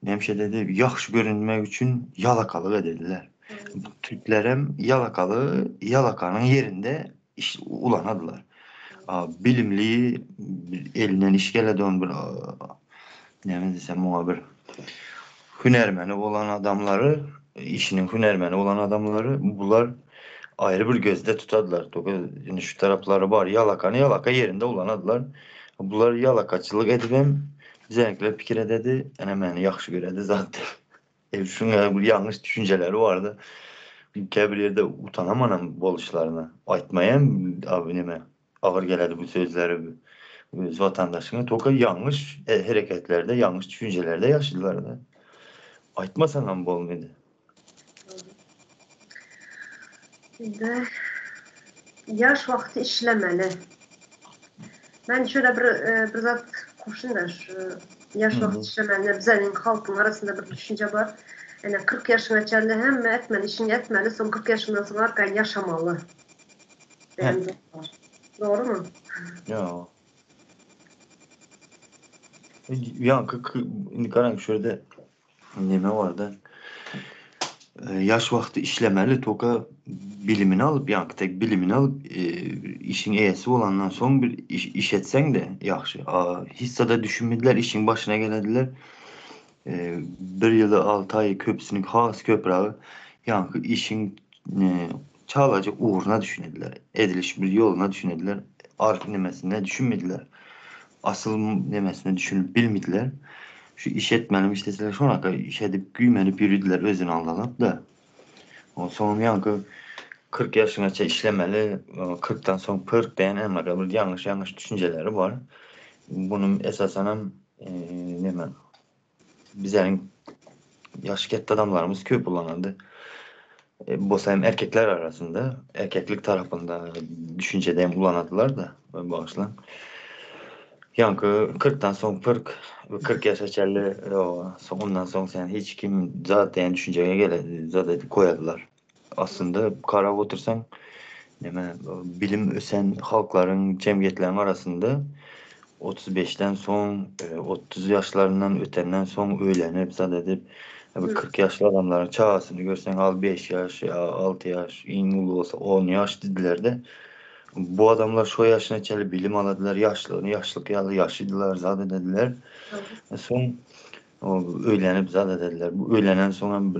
Näme dedi, ýagşy görünmek üçin ýalakalyk edediler. Türklerem ýalakalygy ýalakanyň ýerinde iş ulanadylar. Bilimli, elinden iş geleden bir näme desem muňa bir hünärmeni bolan adamlary, işiniň hünärmeni bolan adamlary bular aýry bir gözde tutadylar. Indi şu taraplary bar, ýalakany ýalaka ýerinde ulanadylar. Bular ýalakaçylyk edibem bizeňkiler pikir ededi, ene meni ýagşy göredi zat diýip. E, şuňa bir ýalňyş düşünjeleri bardy. Käbir ýerde utanamanam boluşlaryna. Aýtmaýam abi neme agyr geledi bu sözleri öz watandaşyňa toka ýalňyş hereketlerde, ýalňyş düşünjelerde ýaşadylar-da. Aýtmasaňam bolmady. Indi ýaş wagty işlemeli. Men şöyle bir bir zat goşayım da şu ýaş wagty işlemeli. Bizeniň halkyň arasynda bir düşünje bar. Ene 40 ýaşyňa çenli hemme etmeli işiňi etmeli, soň 40 ýaşyňdan soň arkaýyn ýaşamaly. Diýen zat bar. Dogrumy? Ýok. Ýaňky indi garaň şu ýerde neme barda. Ýaş wagty işlemeli toka bilimini alyp ýaňky tek bilimini alyp işiň eýesi bolandan soň bir iş, iş etseň de ýagşy. Hissada düşünmediler işiň başyna gelediler. Bir ýyly 6 aý köpüsiniň has köprägi ýaňky işiň çalaja ugruna düşünediler. Ediliş bir ýoluna düşünediler. Ark nemesine düşünmediler. asyl nemesine düşünip bilmediler. Şu iş etmelim işleseler şonaka iş edip güýmenip ýöridiler özüni aldalap-da. Soňam ýaňky 40 ýaşyňaça işlemeli, 40-dan soň pyrk diýen emma bir ýalňyş-ýalňyş düşünjeleri bar. Bunuň esasanam neme bizleriň ýaşy ketde adamlarymyz köp ulanardy. Bolsa hem erkekler arasynda, erkeklik tarapynda düşünjede hem ulanardylar-da, bagyşlaň. Ýaňky kyrkdan soň pyrk, 40 ýaşa çenli, soň ondan soň sen hiç kim zat diýen düşünjege gele, zat edip goýardylar. Aslynda garap otursaň, neme, bilim ösen halklaryň, jemgyýetleriň arasynda 35-den soň, 30 ýaşlaryndan ötenden soň öýlenip, zat edip, 40 ýaşly adamlaryň çagasyny görseň, al 5 ýaş ýa 6 ýaş, iň uly bolsa 10 ýaş diýdiler-de. Bu adamlar şo ýaşyna çenli bilim aladylar, ýaşlygyny ýaşlyk ýaly ýaşadylar, zat edediler. Soň öýlenip zat edediler. Bu öýlenen soň hem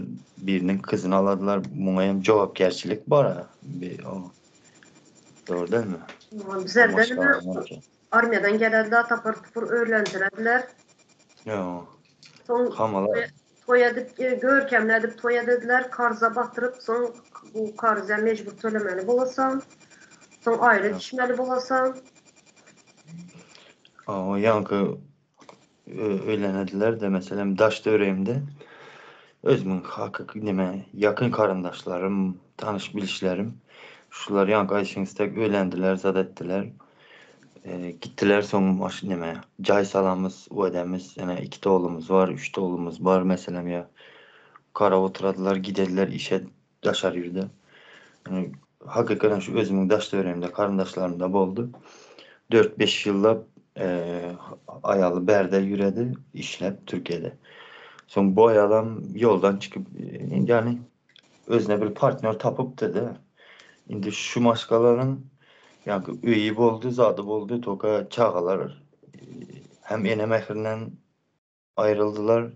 biriniň kyzyny aladylar. Muňa hem jogapkärçilik bar. Dogry dälmi? Bizlerde armiýadan gelediler, tapar tupur öýlendirediler. Ýok. Soň Hamala toý edip, görkemli edip toý edediler, karza batyryp, soň bu karza mejbur tölemeli bolasaň, soň aýra düşmeli bolasaň. O ýaňky öýlenediler-de, meselem, daş töweregimde özümiň hakyky neme, ýakyn garyndaşlarym, tanyş-bilişlerim, şular ýaňky aýdyşyňyz dek öýlendiler, zat etdiler. Gitdiler soň maş neme, jaý salamyz, u edemiz, ýene ikite oglumyz bar, üçte oglumyz bar, meselem, ýa garap oturadylar, gidediler işe daşary ýurda. Ýani hakykatan şu özümiň daş töweregimde, garyndaşlarymda boldy. Dört-beş ýyllap aýaly bärde ýüredi, işläp Türkiýede. Soň bu aýalam ýoldan çykyp, ýani özüne bir partnýor tapypdy-da. Indi şu maşgalanyň ýaňky öýi boldy, zady boldy, toka çagalar hem ene mährinden aýryldylar,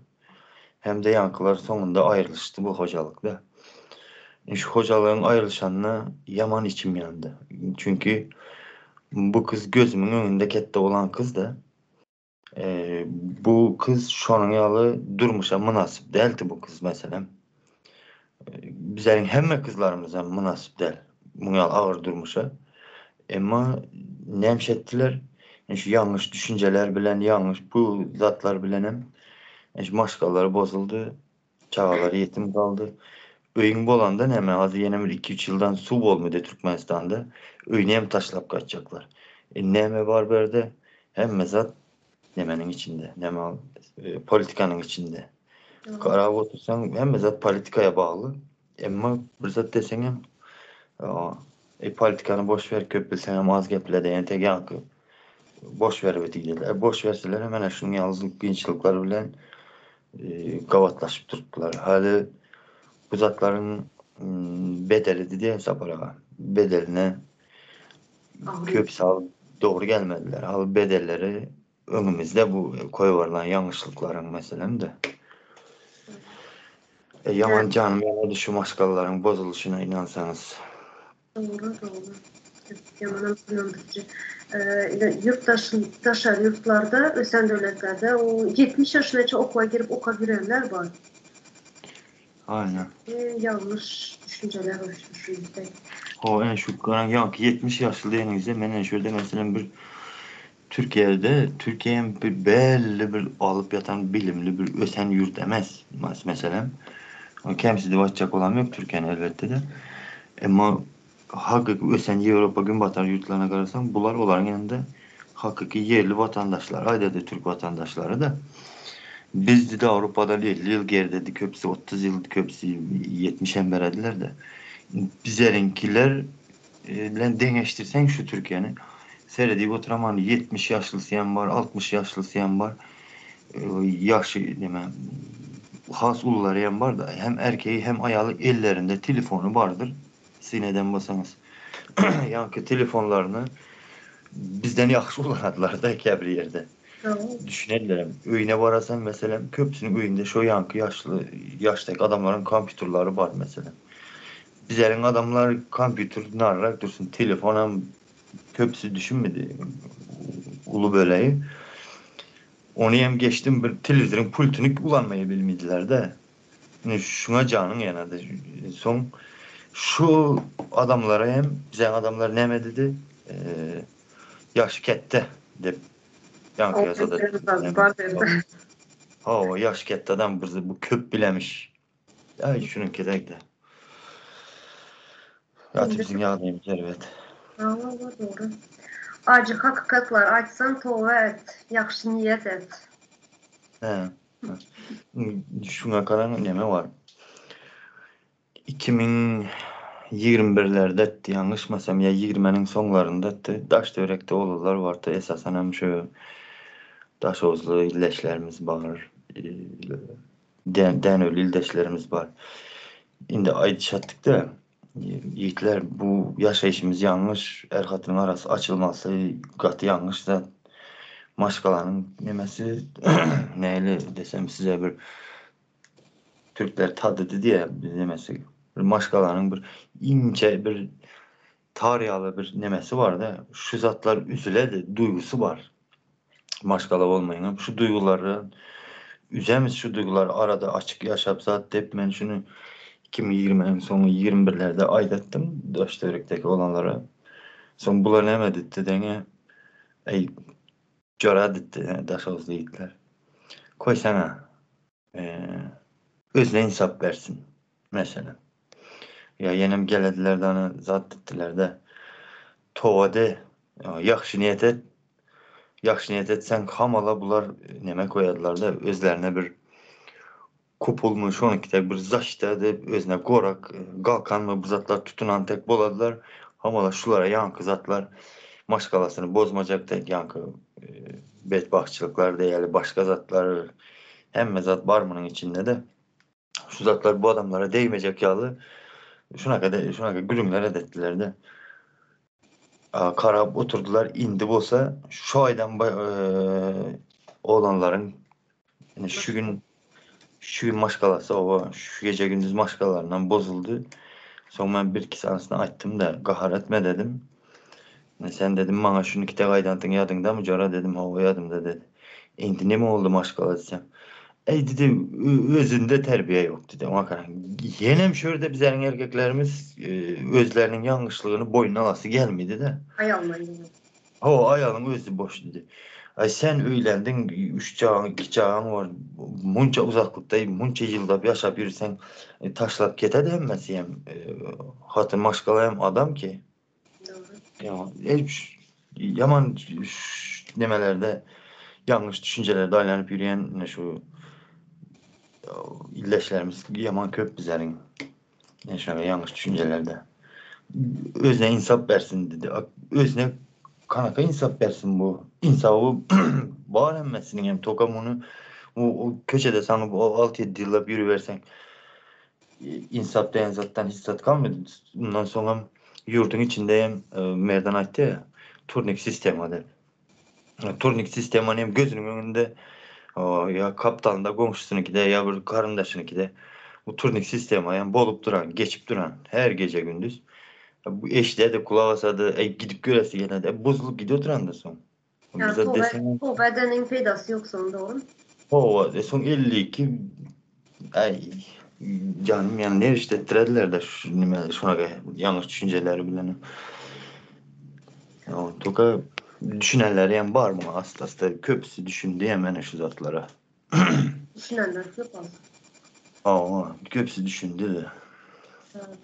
hem-de ýaňkylar soňunda aýrylyşdy bu hojalykda. Indi şu hojalygyň aýrylyşanyna ýaman içim ýandy. Çünki bu gyz gözümiň öňünde ketde bolan gyz-da. Bu gyz şonuň ýaly durmuşa mynasyp däldi bu gyz meselem. Bizleriň hemme gyzlarymyzam mynasyp däl muň ýaly agyr durmuşa. Emma nämiş etdiler? Şu ýalňyş düşünjeler bilen, ýalňyş bu zatlar bilenem şu maşgalalary bozuldy, çagalar ýetim galdy. Öýüň bolanda näme, hazir ýene bir iki-üç ýyldan suw bolmady Türkmenistanda, öýüni hem taşlap gaçjaklar. E näme bar bu ýerde? Hemme zat nemeniň içinde, näme ol, politikanyň içinde. Garap otursaň, hemme zat politikaya bagly. Emma bir zat deseňem, e politikany boş ber, köp bilseňem az geple diýen tek ýaňky boş ber diýdiler. E boş berseler hem ene şunuň ýaly kynçylyklar bilen gabatlaşyp durupdylar. Hali bu zatlaryň bedeli diýen Sapar aga. Bedeline köp sal dogry gelmediler. Hal bedelleri öňümizde bu koýuberlen ýalňyşlyklaryň meselem-de. E, ýaman janym ýanady şu maşgalalaryň bozulyşyna ynansaňyz. Dogry, dogry. Ýamanam ynandyryjy. Ýurt daşary ýurtlarda, ösen döwletlerde o 70 ýaşyna okuwa girip okap ýörenler bar. Aýna. Ýalňyş düşünjeler şu ýerde. Ho, ene şu ýaňky 70 ýaşly diýeniňizde men ene şu ýerde meselem bir Türkiýede, Türkiýe hem bir belli bir alyp ýatan bilimli bir ösen ýurt emes meselem. Kemsidip aýtjak bolam ýok Türkiýäni elbetde-de. Emma hakyky ösen Ýewropa günbatar ýurtlaryna garasaň bular olaryň ýanynda hakyky ýerli watandaşlar aýdady türk watandaşlary-da. Biz dide Awrupadan 50 ýyl geridedi köpüsi 30 ýyl köpüsi 70 hem berediler-de. Bizleriňkiler bilen deňeşdirseň şu Türkiýäni seredip oturaman 70 ýaşlysy hem bar 60 ýaşlysy hem bar ýaşy neme has ululary hem bar da hem erkeği hem aýaly ellerinde telefony bardyr syn eden bolsaňyz ýaňky telefonlaryny bizden ýagşy ulanadylar da käbir ýerde düşünediler hem öýüne barasan meselem köpüsiniň öýünde şo ýaňky ýaşly ýaşdaky adamlaryň kompýuterleri bar meselem bizleriň adamlar kompýuter narrak dursun telefonam köpüsi düşünmedi. uly bölegi. Ony hem geçdim bir telewizoryň pultuny ulanmaýy bilmediler-de. Indi şuňa janyň ýanady. Soň şu adamlara hem bize adamlar näme dedi? Ýaşy ketde dep ýaňky ýazada. Hawa, ýaşy ketde adam bir bu köp bilemiş. Aý şunuňky degdi. Gaty biziň ýagdaýymyz erbet. Hawa, dogry. Ajy hakykatlar aýtsaň toba et, ýagşy niýet et. Hä. Şuňa garaň neme bar. 2021-lerde etdi, ýalňyşmasam ýa 20-niň soňlarynda etdi. Daş-töwerekde olanlar bardy, esasan hem şu daşoguzly ildeşlerimiz bar. Dänewli ildeşlerimiz bar. Indi aýdyşatdyk-da, ýigitler bu ýaşaýşymyz ýalňyş, är-hatynyň arasy açylmasy gaty ýalňyş zat. Maşgalanyň nemesi nähili desem size bir türkler tadydy diýýär nemesi. Bir maşgalanyň bir inçe bir tar ýaly bir nemesi bar-da, şu zatlar üzüledi duýgusy bar. Maşgala bolmaýyňam şu duýgulary üzemiz şu duýgulary arada açyk ýaşap zat dep men şuny 2020-niň soňy 21-lerde aýdatdym daş töwerekdeki olanlara. Soň bular näme diýdi deňe eý jora diýdi daşoguzly ýigitler. Koýsana özüne insap bersin meselem. Ýa ýenem gelediler dana zat diýdiler-de toba de ýagşy niýet et. Ýagşy niýet etseň hamala bular neme koýadylar-da özlerine bir kupulmy şonunki tek bir zaşita dep özüne gorak galkanmy bu zatlar tutunan tek boladylar. Hamala şulara ýaňky zatlar maşgalasyny bozmajak tek ýaňky betbagtçylyklar diýeli başga zatlar hemme zat bar munuň içinde-de. Şu zatlar bu adamlara degmejek ýaly şunaka şunaka gürrüňler edetdiler-de. Karap oturdylar indi bolsa şu aýdan oglanlaryň şu gün şu gün maşgalasy oba şu gece gündüz maşgalalaryndan bozuldy. Soň men bir iki sanysyna aýtdym-da gahar etme dedim. Sen dedim maňa şuny kitek aýdantyň ýadyňdamy jora dedim hawa ýadymda dedi. Indi neme boldy maşgala diýsem. Eý dedi özünde terbiýe ýok dedi. Oňa garaň ýenem şu ýerde bizäniň erkeklerimiz özleriniň ýalňyşlygyny boýnuna alasy gelmedi-de. Aýalyna ýöne. Hawa aýalyň özi boş dedi. Aý sen öýlendiň üç çagaň iki çagaň bar munça uzaklykda munça ýyllap ýaşap ýörseň taşlap ketedi hemmesi hem hatyn maşgala hem adam ki. Dogry. Ýaman nemelerde ýalňyş düşünjelerde aýlanyp ýörýän ine şu ildeşlerimiz ýaman köp bizleriň. Ine şeýle ýalňyş düşünjelerde. Özüne insap bersin dedi. Özüne kanaka insap bersin bu. Insaby bar hemmesiniň hem toka muny o köçede saňyp 6-7 ýyllap ýörüberseň Ynsap diýen zatdan hiç zat galmady. Mundan soňam ýurduň içinde hem Merdan aýtdy ýa, turnik sistema diýip. Turnik sistemany hem gözüniň öňünde ýa gapdalynda goňşusynyňkide ýa bir garyndaşynyňkide bu turnik sistema hem bolup duran, geçip duran her gije gündüz. Bu eşidedi, kulak asady, eý gidip göresi gelende bozulyp gidip oturanda soň. Ýa Bize toba, deseň toba edeniň peýdasy ýok soň dogry. Hawa, e soň 52 aý janym ýany nerişde etdirediler-de şu nime şuna ýalňyş düşünjeleri bilen. Ýa toka düşünenleri hem bar muňa asta-asta köpüsi düşündi hem ene şu zatlara. Düşünenler köp az. Hawa, köpüsi düşündi-de.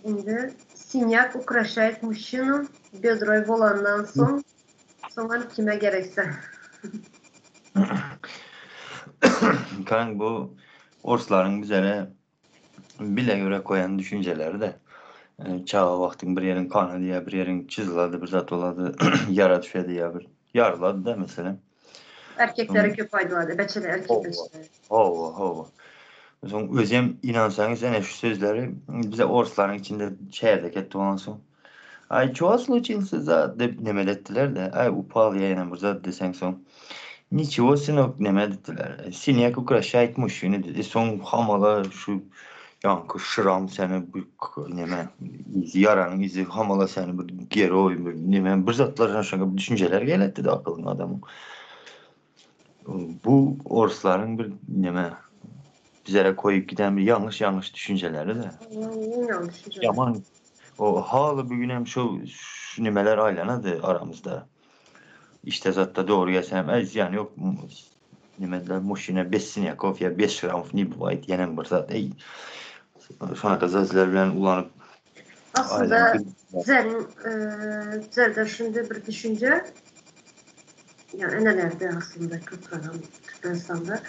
Indi sinyak ukraşaýt muşçinu bedroý bolandan soň Soňam kime gerekse. Kaň bu orslaryň bizere bile göre koýan düşünjeleri-de. Çaga wagtyň bir ýeriň kanady ýa bir ýeriň çyzylady, bir zat bolady, ýara düşedi ýa bir ýarylady-da meselem. Erkeklere köp aýdylady, beçele erkek beçele. Hawa, hawa. Soň özem ynansaňyz ene şu sözleri bize orslaryň içinde çärdek etdi onsoň. Aý ço sluçilsy zat dep neme etdiler-de, aý upal ýa ýene bir zat deseň soň. Niçiwo synok neme etdiler. Sinýak ukraşaýt muşşini dedi. Soň hamala şu ýaňky şram seni bu neme izi ýaranyň izi hamala seni bir geroý bir neme bir zatlar şoňa bir düşünjeler geletdi-de akylyňa adamyň. Bu orslaryň bir neme bizlere koýup giden bir ýalňyş ýalňyş düşünjeleri-de. Ýalňyş düşünjeler. Ýaman o haly bu günem şu şu nimeler aýlanady aramyzda. Işte zatda dogry gelsem äý zyýany ýok nimediler muşina bez sinýakow ýa bez şramow ne bywaýt ýenem bir zat eý şonaka sözler bilen ulanyp Aslynda bizleriň bizlerde şunda bir düşünje ýa enelerde aslynda köp Türkmenistanda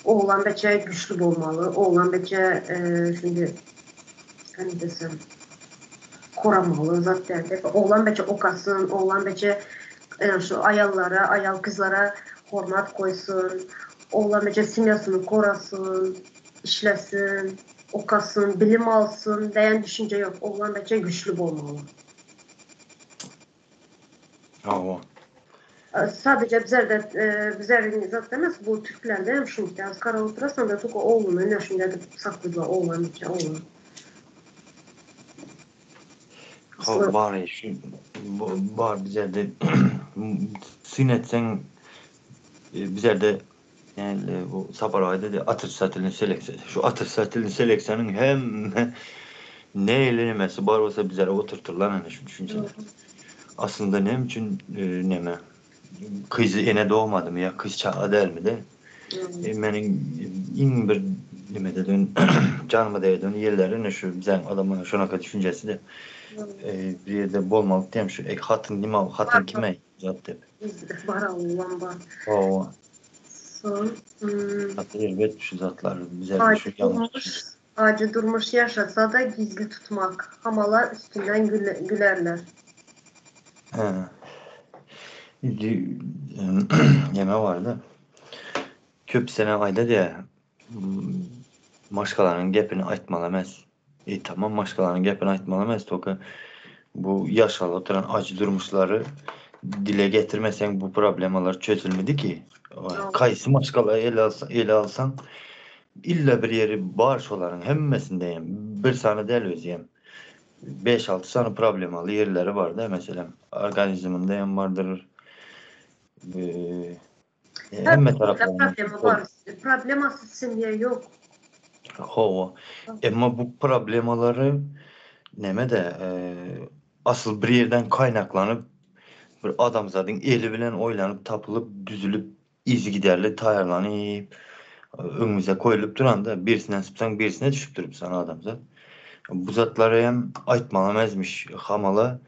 oglan beçe güçli bolmaly, oglan beçe şimdi hani desem koramaly zat dälde. Oglan beçe okasyn, oglan beçe şu aýallara, aýal kyzlara hormat goýsun, oglan beçe semýasyny korasyn, işlesin, okasyn, bilim alsyn diýen düşünje ýok. Oglan beçe güçli bolmaly. Hawa. Sadece bizlerde bizlerde zat emas bu türklerde hem şunday. Az karap oturasan da только ogluny ine şunday edip sakladylar oglan içe oglan. Hawa bar şu bar bizlerde syn etseň bizlerde yani bu Sapar aga dedi otrisatilny seleksiýa. Şu otrisatilny seleksiýanyň hemme ne elemesi bar bolsa bizlere oturtyrlar ene şu düşünjeler. Aslynda näme üçin neme kyzy ene dogmadymy ýa kyz çaga dälmi-de? Meniň iň bir nimede dön janyma degeden ýerleri ine şu biziň adamlaryň şonaka düşünjesi-de. Bir ýerde bolmaly diýem şu hatyn nime hatyn kime zat diýip. Bar Allam bar. Hawa. Soň Gaty erbet şu zatlar bize şu ýalňyş. Ajy durmuş ýaşasa-da gizli tutmak. Hamala üstünden gülerler. He. Neme barda. Köp sene aýda diýä. Maşgalanyň gepini aýtmaly emes. E tamam maşgalanyň gepini aýtmaly emes toka bu ýaşalyp oturan ajy durmuşlary dile getirmeseň bu problemalar çözülmedi ki. Kaýsy maşgala ele alsa, ele alsaň illa bir ýeri bar şolaryň hemmesinde hem bir sany däl özi hem. 5-6 sany problemaly ýerleri bar da meselem organizminde hem bardyr. Hemme tarapdan problema bar. Problemasy semýa ýok. Hawa. Emma bu problemalary neme-de asyl bir ýerden kaýnaklanyp bir adamzadyň eli bilen oýlanyp tapylyp düzülip yzygiderli taýýarlanyp öňümize koýulyp duranda birisinden sypsaň birisine düşüp durup sana adamzat. Bu zatlary hem aýtmaly emesmiş hamala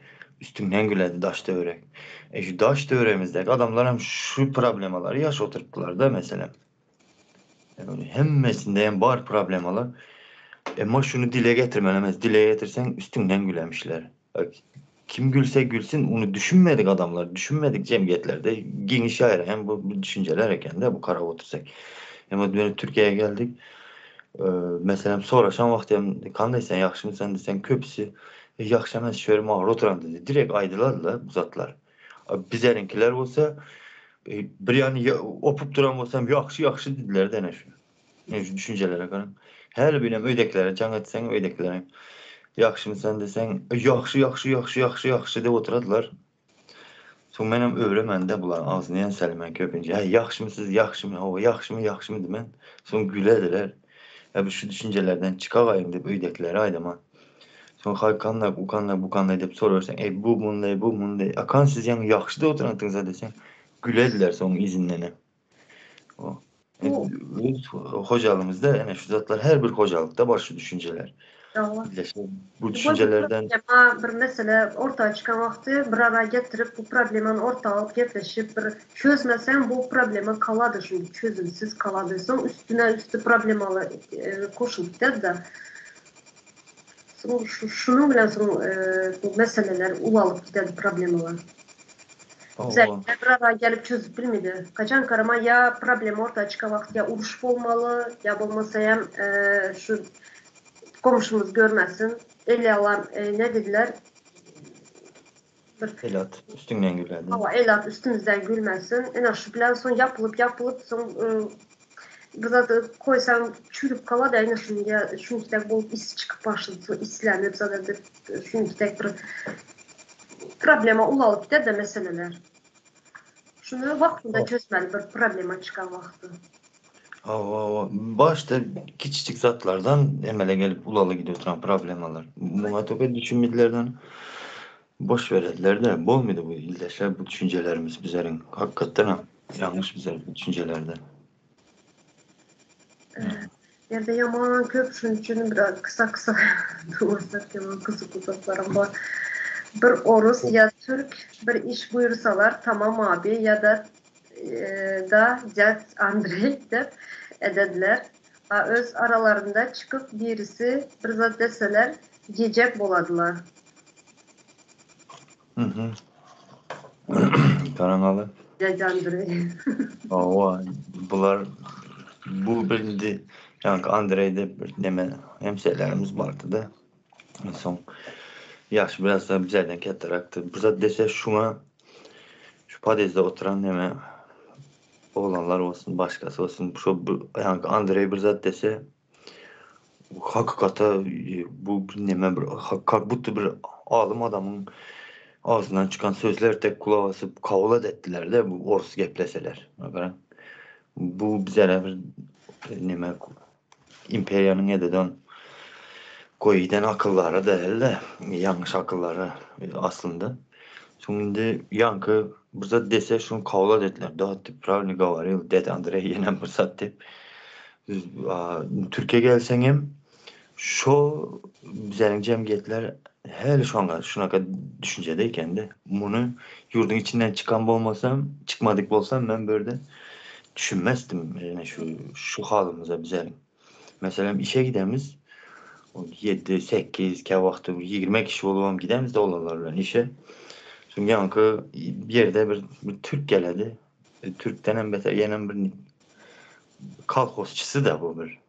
üstüňden güledi daş töwerek. E şu daş töweregimizdäki adamlar hem şu problemalary ýaşap oturypdylar-da meselem. Yani hemmesinde hem bar problemalar. Emma şuny dile getirmeli emes. Dile getirseň üstüňden gülemişler. Kim gülse gülsün ony düşünmedik adamlar, düşünmedik jemgyýetlerde giňiş ýaýraýan bu, bu düşünjeler eken-de bu garap otursak. Emma dönüp Türkiýä geldik. Meselem soraşan wagty hem kanday sen ýagşymy sen diýseň köpüsi ýagşy emes şöyle magry oturan diýdi. Direkt aýdylardy bu zatlar. Bizleriňkiler bolsa bir ýany opup duran bolsam ýagşy ýagşy diýdiler dene şu. Yani şu düşünjelere garaň. Her birem öýdekilere jaň etseň öýdekilere ýagşymy sen diýseň ýagşy ýagşy ýagşy ýagşy ýagşy diýip oturadylar. Soň menem öwremende bularyň agzyny ýenselim men köpünçe. Hä ýagşymy siz ýagşymy hawa ýagşymy ýagşymy diýmen. Soň gülediler. Ýa bir şu düşünjelerden çykagaýyň diýip öýdekilere aýdaman. Soň haý kandak u kandak bu kandak diýip soraberseň eý bu munday bu munday. A kan siz ýaňy ýagşy diýip oturansyňyza diýseň gülediler soň yzyndenem. O. Öz hojalygymyzda ene şu zatlar her bir hojalykda bar şu düşünjeler. Bu düşünjelerden bir mesele orta çykan wagty bir ara getirip bu problemany orta alyp gepleşip bir çözmeseň bu problema kalady şunda çözümsiz kalady. Soň üstüne üstü problemalar goşulyp gider-de. Soň şunuň bilen soň bu meseleler ulalyp gider problemalar. Bize bir ara gelip çözüp bilmedi. Kaçan karama ya problema orta çykan wagt ya uruş bolmaly ya bolmasa hem şu komşumuz görmesin. El alan ne dediler? Bir Elat üstüňden gülerdi. Hawa, elat üstümizden gülmesin. Ene şu bilen soň ýapylyp ýapylyp soň bir zat koýsaň çürüp galady ene şunga şunkitek bolup is çykyp başlady. Soň islenip zat edip şunkitek bir problema ulalyp gider-de meseleler. Şuny wagtynda çözmeli bir problema çykan wagty. Hawa, hawa. Başda kiçijik zatlardan emele gelip ulala gidip oturan problemalar. Muňa töpe düşünmedilerden boş berediler-de. Bolmady bu ildeşler bu düşünjelerimiz bizleriň. Hakykatdanam ýalňyş bizler bu düşünjelerde. Ýerde ýaman köp şunuň üçin biraz kysa kysa dursak ýaman gyzykly zatlaram bar. Bir orus ýa türk bir iş buýursalar tamam abi ýa-da da dýad Andreý dep edediler. A öz aralarynda çykyp birisi bir zat deseler diýjek boladylar. Mhm. Garaňaly. Dýadýa Andreý. Hawa, bular bu bir indi ýaňky Andreýde bir neme hemşerilerimiz bardy-da. Soň ýaşy biraz da bizlerden kätteräkdi. Bir zat dese şuňa şu podýezdde oturan neme oglanlar bolsun, başgasy bolsun, şo ýaňky Andreý bir zat dese Hakykata bu neme bir kak budda bir alym adamyň agzyndan çykan sözler tek gulak asyp kabul edetdiler-de bu orus gepleseler. Bu bizlere bir neme imperiýanyň ededen goýdan akyllary däl-de, ýalňyş akyllary aslynda. Soň indi ýaňky bir zat dese şuny kabul edetdiler. Da ty prawilno goworil, ded Andreý ýenem bir zat diýip. Türkiýe gelseňem şo bizleriň jemgyýetler häli şoňa şunaka düşünjede ekende. Muny ýurduň içinden çykan bolmasam, çykmadyk bolsam men bu ýerde düşünmezdim ýene şu şu halymyza bizleriň. Meselem işe gidemiz ýedi, sekiz, käwagty 20 kişi bolubam gidemizde olanlar bilen işe. Soň ýaňky bir ýerde bir bir türk geledi. Türkdenem beter ýenem bir Kolhozçysy-da bu bir.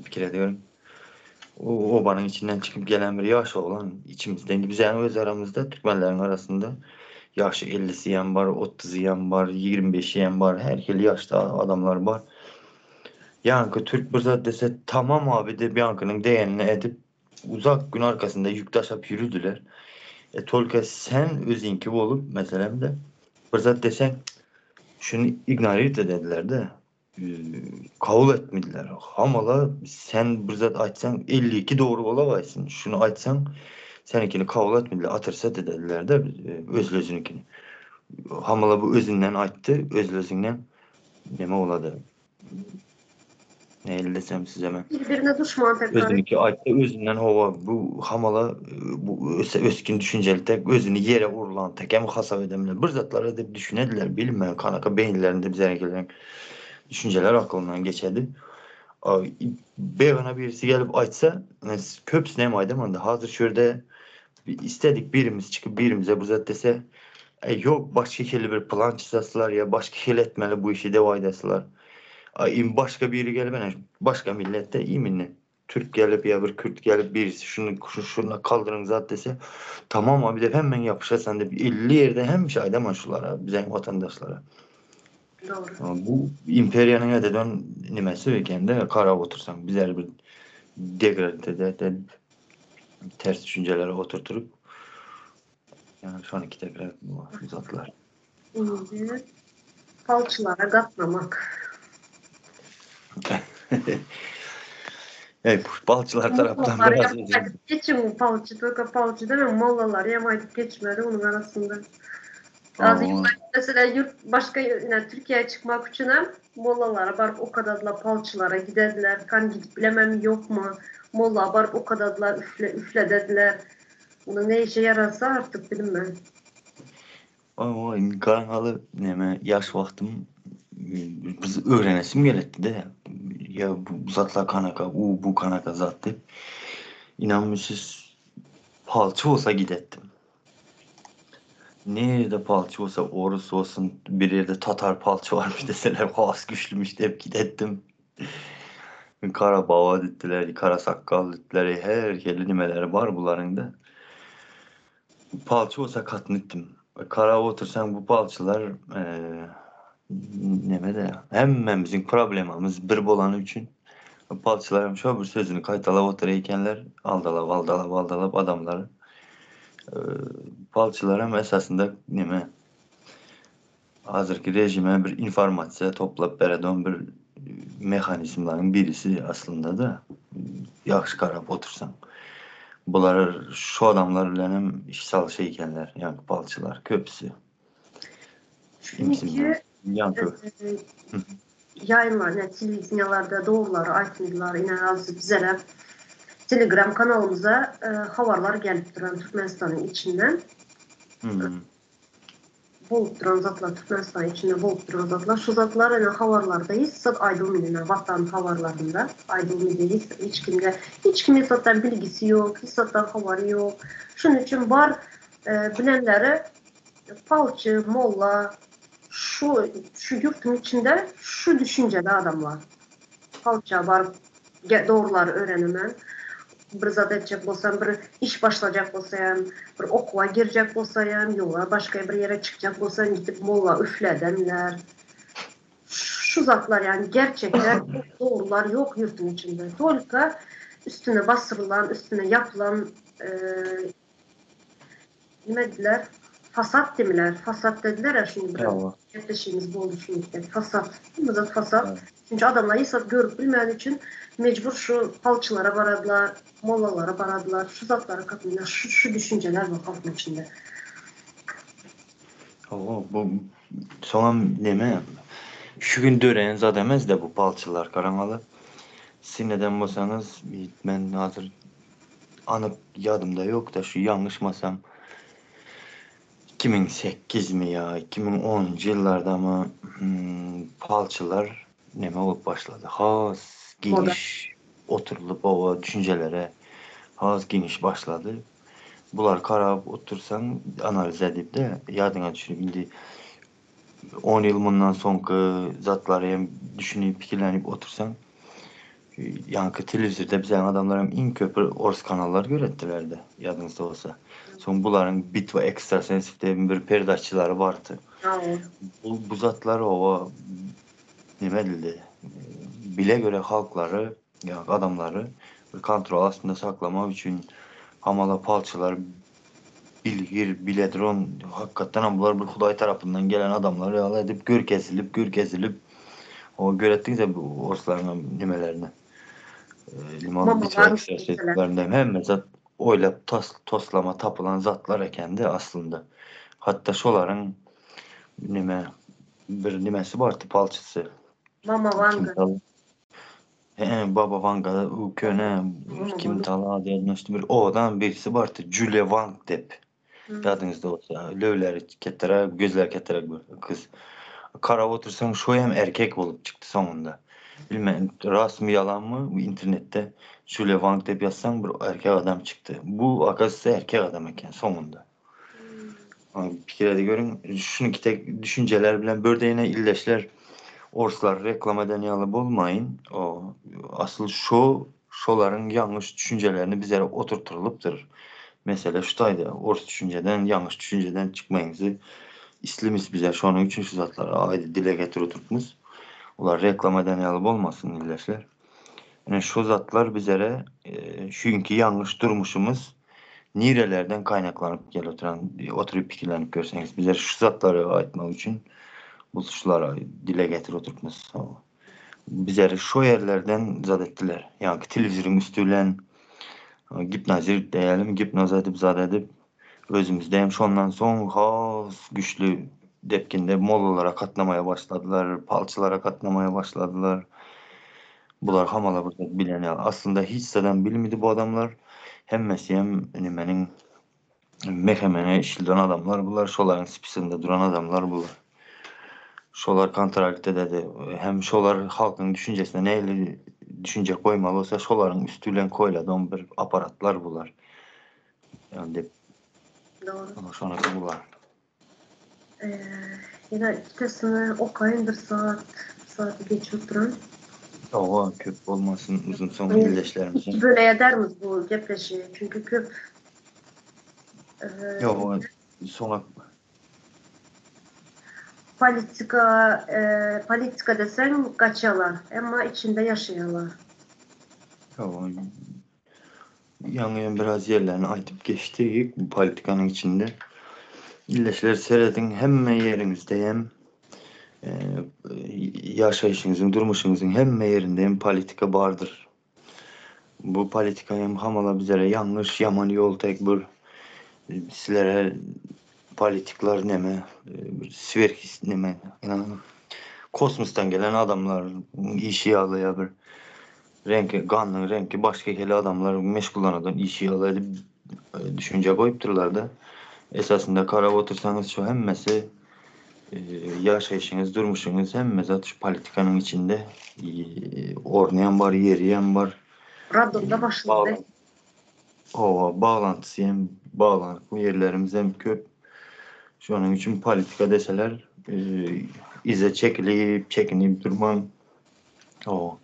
Pikir ediyorum. O obanyň içinden çykyp gelen bir ýaş oglan içimizden bizäň öz aramyzda türkmenleriň arasynda ýaşy ellisi hem bar, ottuzy hem bar, 25-i hem bar, her hili ýaşda adamlar bar. Ýaňky türk bir zat dese tamam abi diýip ýaňkynyň diýenini edip uzak gün arkasynda ýük daşap ýürüdiler. E tolka sen özüňki bolup meselem de bir zat deseň şuny ignorird edediler-de. Kabul etmediler. Hamala sen bir zat aýtsaň 52 dogry bolagaýsyn. Şuny aýtsaň seninkini kabul etmediler. Otricать edediler-de özlüzüninkini. Hamala bu özünden aýtdy, özlüzünden neme bolady. Nähili desem size men. Bir-birine duşman tekrar. Özüniki aýtdy, özünden howa bu hamala bu ösgün düşünjeli tek özüni ýere urlan tek hem hasap edemler. Bir zatlar edip düşünediler, bilmän kanaka beýinlerinde bize gelen düşünjeler aklyndan geçedi. Begana birisi gelip aýtsa, köpüsini hem aýdamanda hazir şu ýerde istedik birimiz çykyp birimize bu zat dese, e, ýok başga hili bir plan çyzasylar ýa başga hili etmeli bu işi dep aýdasylar. Im başga biri gelip ene başga milletde iminli türk gelip ýa bir kürt gelip birisi şuny şuna kaldyryň zat dese tamam abi dep hemen ýapyşasan dep 50 ýerde hemişe aýdaman şulara biziň watandaşlara. Dogry. Bu imperiýanyň ededen nimesi ekende garap otursaň bizler bir degrade de ters düşünjelere oturturup yani şony tekrar uzatlar. Indi palçylara gatnamak. Ey, palçylar tarapdan biraz aýdyp geçiň palçy только palçy deme mollalar hem aýdyp geçmeli onuň arasynda. Az mesela yurt başga yani Türkiye'ye çıkmak üçin hem mollalara baryp okadadylar palçylara gidediler. Kan gidip bilemem yok mu? Molla baryp okadadylar üfle üfle dediler. Bunu ne işe yarasa artık bilinmez. Oý, garaňaly neme ýaş wagtym biz öwrenesim geletdi-de. Ýa bu zatlar kanaka, u bu kanaka zat diýip. Inanmyşyz palçy bolsa gidetdim. Nirede palçy bolsa orus bolsun, bir ýerde tatar palçy barmyş deseler has güçlümüş diýip gidetdim. Kara baba diýdiler, kara sakgal diýdiler, her hili nimeleri bar bularyň-da. Palçy bolsa katnytdym. Karap otursaň bu palçylar neme-de hemmämiziň problemamyz bir bolany üçin palçylar hem şo bir sözüni gaýtalap oturar ekenler, aldalap aldalap aldalap adamlary. Palçylar hem esasynda neme. Hazirki rejime bir informasiýa toplap beredon bir mehanizmleriň birisi aslynda-da, ýagşy garap otursaň. Bular şu adamlar bilen hem iş salyşa ekenler, ýaňky palçylar köpüsi. Çünki ýaýynlar, ine telewideniýalarda dogrulary aýtmadylar, ine hazir bizere telegram kanalymyza habarlar gelip duran Türkmenistanyň içinden. Bolup duran zatlar Türkmenistan içinde bolup duran zatlar şu zatlar ine habarlarda hiç zat aýdylmaýar ine watan habarlarynda aýdylmaýar hiç hiç kimde hiç kim hiç zatdan bilgisi ýok hiç zatdan habary ýok şunuň üçin bar bilenleri palçy molla şu şu ýurtuň içinde şu düşünjeli adamlar palça baryp dogrulary öwrenemän, bir zat etjek bolsam, bir iş başlajak bolsaýam, bir okuwa girjek bolsaýam, ýola başga bir ýere çykjak bolsam gidip molla üfledenler. Şu zatlar ýagny gerçekler, dogrular ýok ýurtuň içinde. Tolka üstüne basyrylan, üstüne ýapylan Nime diýdiler? Fasat diýdiler. Fasat dediler-ä şuny bir gepleşigimiz boldy şuny Fasat. Hemme zat fasat. Çünki adamlar hiç zat görüp bilmäni üçin mejbur şu palçylara baradylar, mollalara baradylar. Şu zatlara kapynlar, şu şu düşünjeler bar halkyň içinde. Hawa, bu soňam neme şu gün döreýän zat emesde bu palçylar garaňaly. Syn eden bolsaňyz men hazir Anyk ýadymda ýok-da, şu ýalňyşmasam, 2008 mi ýa 2010-njy ýyllardamy palçylar neme bolup başlady, has giňiş oturylyp oba düşünjelere has giňiş başlady. Bulary garap otursaň, analiz edip-de, ýadyňa düşürip indi on ýyl mundan soňky zatlary hem düşünip, pikirlenip otursaň, ýaňky telewizorda biziň adamlar hem iň köp bir ors kanallar göretdiler-de, ýadyňyzda bolsa. Soň bularyň Bitwa ekstrasensów diýen bir peredaçylary bardy. Bu, bu zatlar oba neme edildi? Bile göre halklary, ýa adamlary bir kontrol astynda saklamak üçin hamala palçylar Bilgir, biledron, hakykatdanam bular bir Hudaý tarapyndan gelen adamlar ýaly edip görkezilip, görkezilip, o göretdiňiz bu orslaryň nemelerini. Limon bitwa ekstrasenslerinde hemme zat oýlap tas, toslama tapylan zatlar ekende aslynda. Hatda şolaryň neme bir nemesi bardy palçysy. Mama Wanga. He, Baba Wanga u köne kim tala ady ýadyma düşdi bir owadan birisi bardy Julia Wang dep. Ýadyňyzda bolsa, löwleri ketteräk, gözleri ketteräk bir gyz. Garap otursaň şo hem erkek bolup çykdy soňunda. Bilmen rastmy ýalanmy bu internetde Julia Wang dep ýazsaň bir erkek adam çykdy. Bu okazywatsa erkek adam eken soňunda. Pikir edip görüň, şunuki tek düşünjeler bilen birde ýene ildeşler orslar reklama eden ýaly bolmaýyn. O asyl şo şolaryň ýalňyş düşünjelerini bizlere oturtylypdyr. Mesele şu taýda ors düşünjeden, ýalňyş düşünjeden çykmaýyňyzy islimis bize şonuň üçin şu zatlary aýdy dile getirip oturtmyz. Olar reklama eden ýaly bolmasyn ildeşler. Ine şu zatlar bizlere şuňki ýalňyş durmuşymyz nirelerden kaýnaklanyp gelip oturan oturyp pikirlenip görseňiz bizler şu zatlary aýtmak üçin bu şulara dile getirip oturypmyz. Bizleri şo ýerlerden zat etdiler. Ýaňky telewizoryň üsti bilen gipnozir diýelim, gipnoz edip zat edip özümizde hem şondan soň has güçli depginde mollalara gatnamaýa başladylar, palçylara gatnamaýa başladylar. Bular hamala bir zat bilen ýaly. Aslynda hiç zadam bilmedi bu adamlar. Hemmesi hem nimeniň MHM-ne işleden adamlar bular, şolaryň spisinde duran adamlar bular. Şolar kontrakt ededi. Hem şolar halkyň düşünjesine nähili düşünje goýmaly bolsa, şolaryň üsti bilen koýladon bir aparatlar bular. Ýa dep. Dogry. Ana şonasy bular. Ýene ikisini okaýyn bir saat, saat geçip duran. Hawa, köp bolmasyn, uzyn soň ildeşlerimiziň. Iki böle edermiz bu gepleşiği, çünki köp. Ýok, soňa Politika, politika deseň gaçýarlar, emma içinde ýaşaýarlar. Hawa, Ýaňy hem biraz ýerlerini aýdyp geçdik bu politikanyň içinde. Ildeşler serediň hemme ýeriňizde hem. Ýaşaýşyňyzyň, durmuşyňyzyň hemme ýerinde hem politika bardyr. Bu politika hem hamala bizlere ýalňyş, ýaman ýol tek bir sizlere politikler neme bir swerhis neme kosmosdan gelen adamlar işi ýaly ýa bir reňki ganyň reňki başga hili adamlar meşgullanadan işi ýaly edip düşünje goýupdyrlarda. Esasynda garap otursaňyz şu hemmesi Ýaşaýşyňyz, durmuşyňyz hemme zat şu politikanyň içinde. Orny hem bar, ýeri hem bar. Raddomda başlandy. Hawa, baglantysy hem baglanyk ýerlerimiz hem köp. Şonuň üçin politika deseler, yza çekilip, çekinip durmaň. Hawa.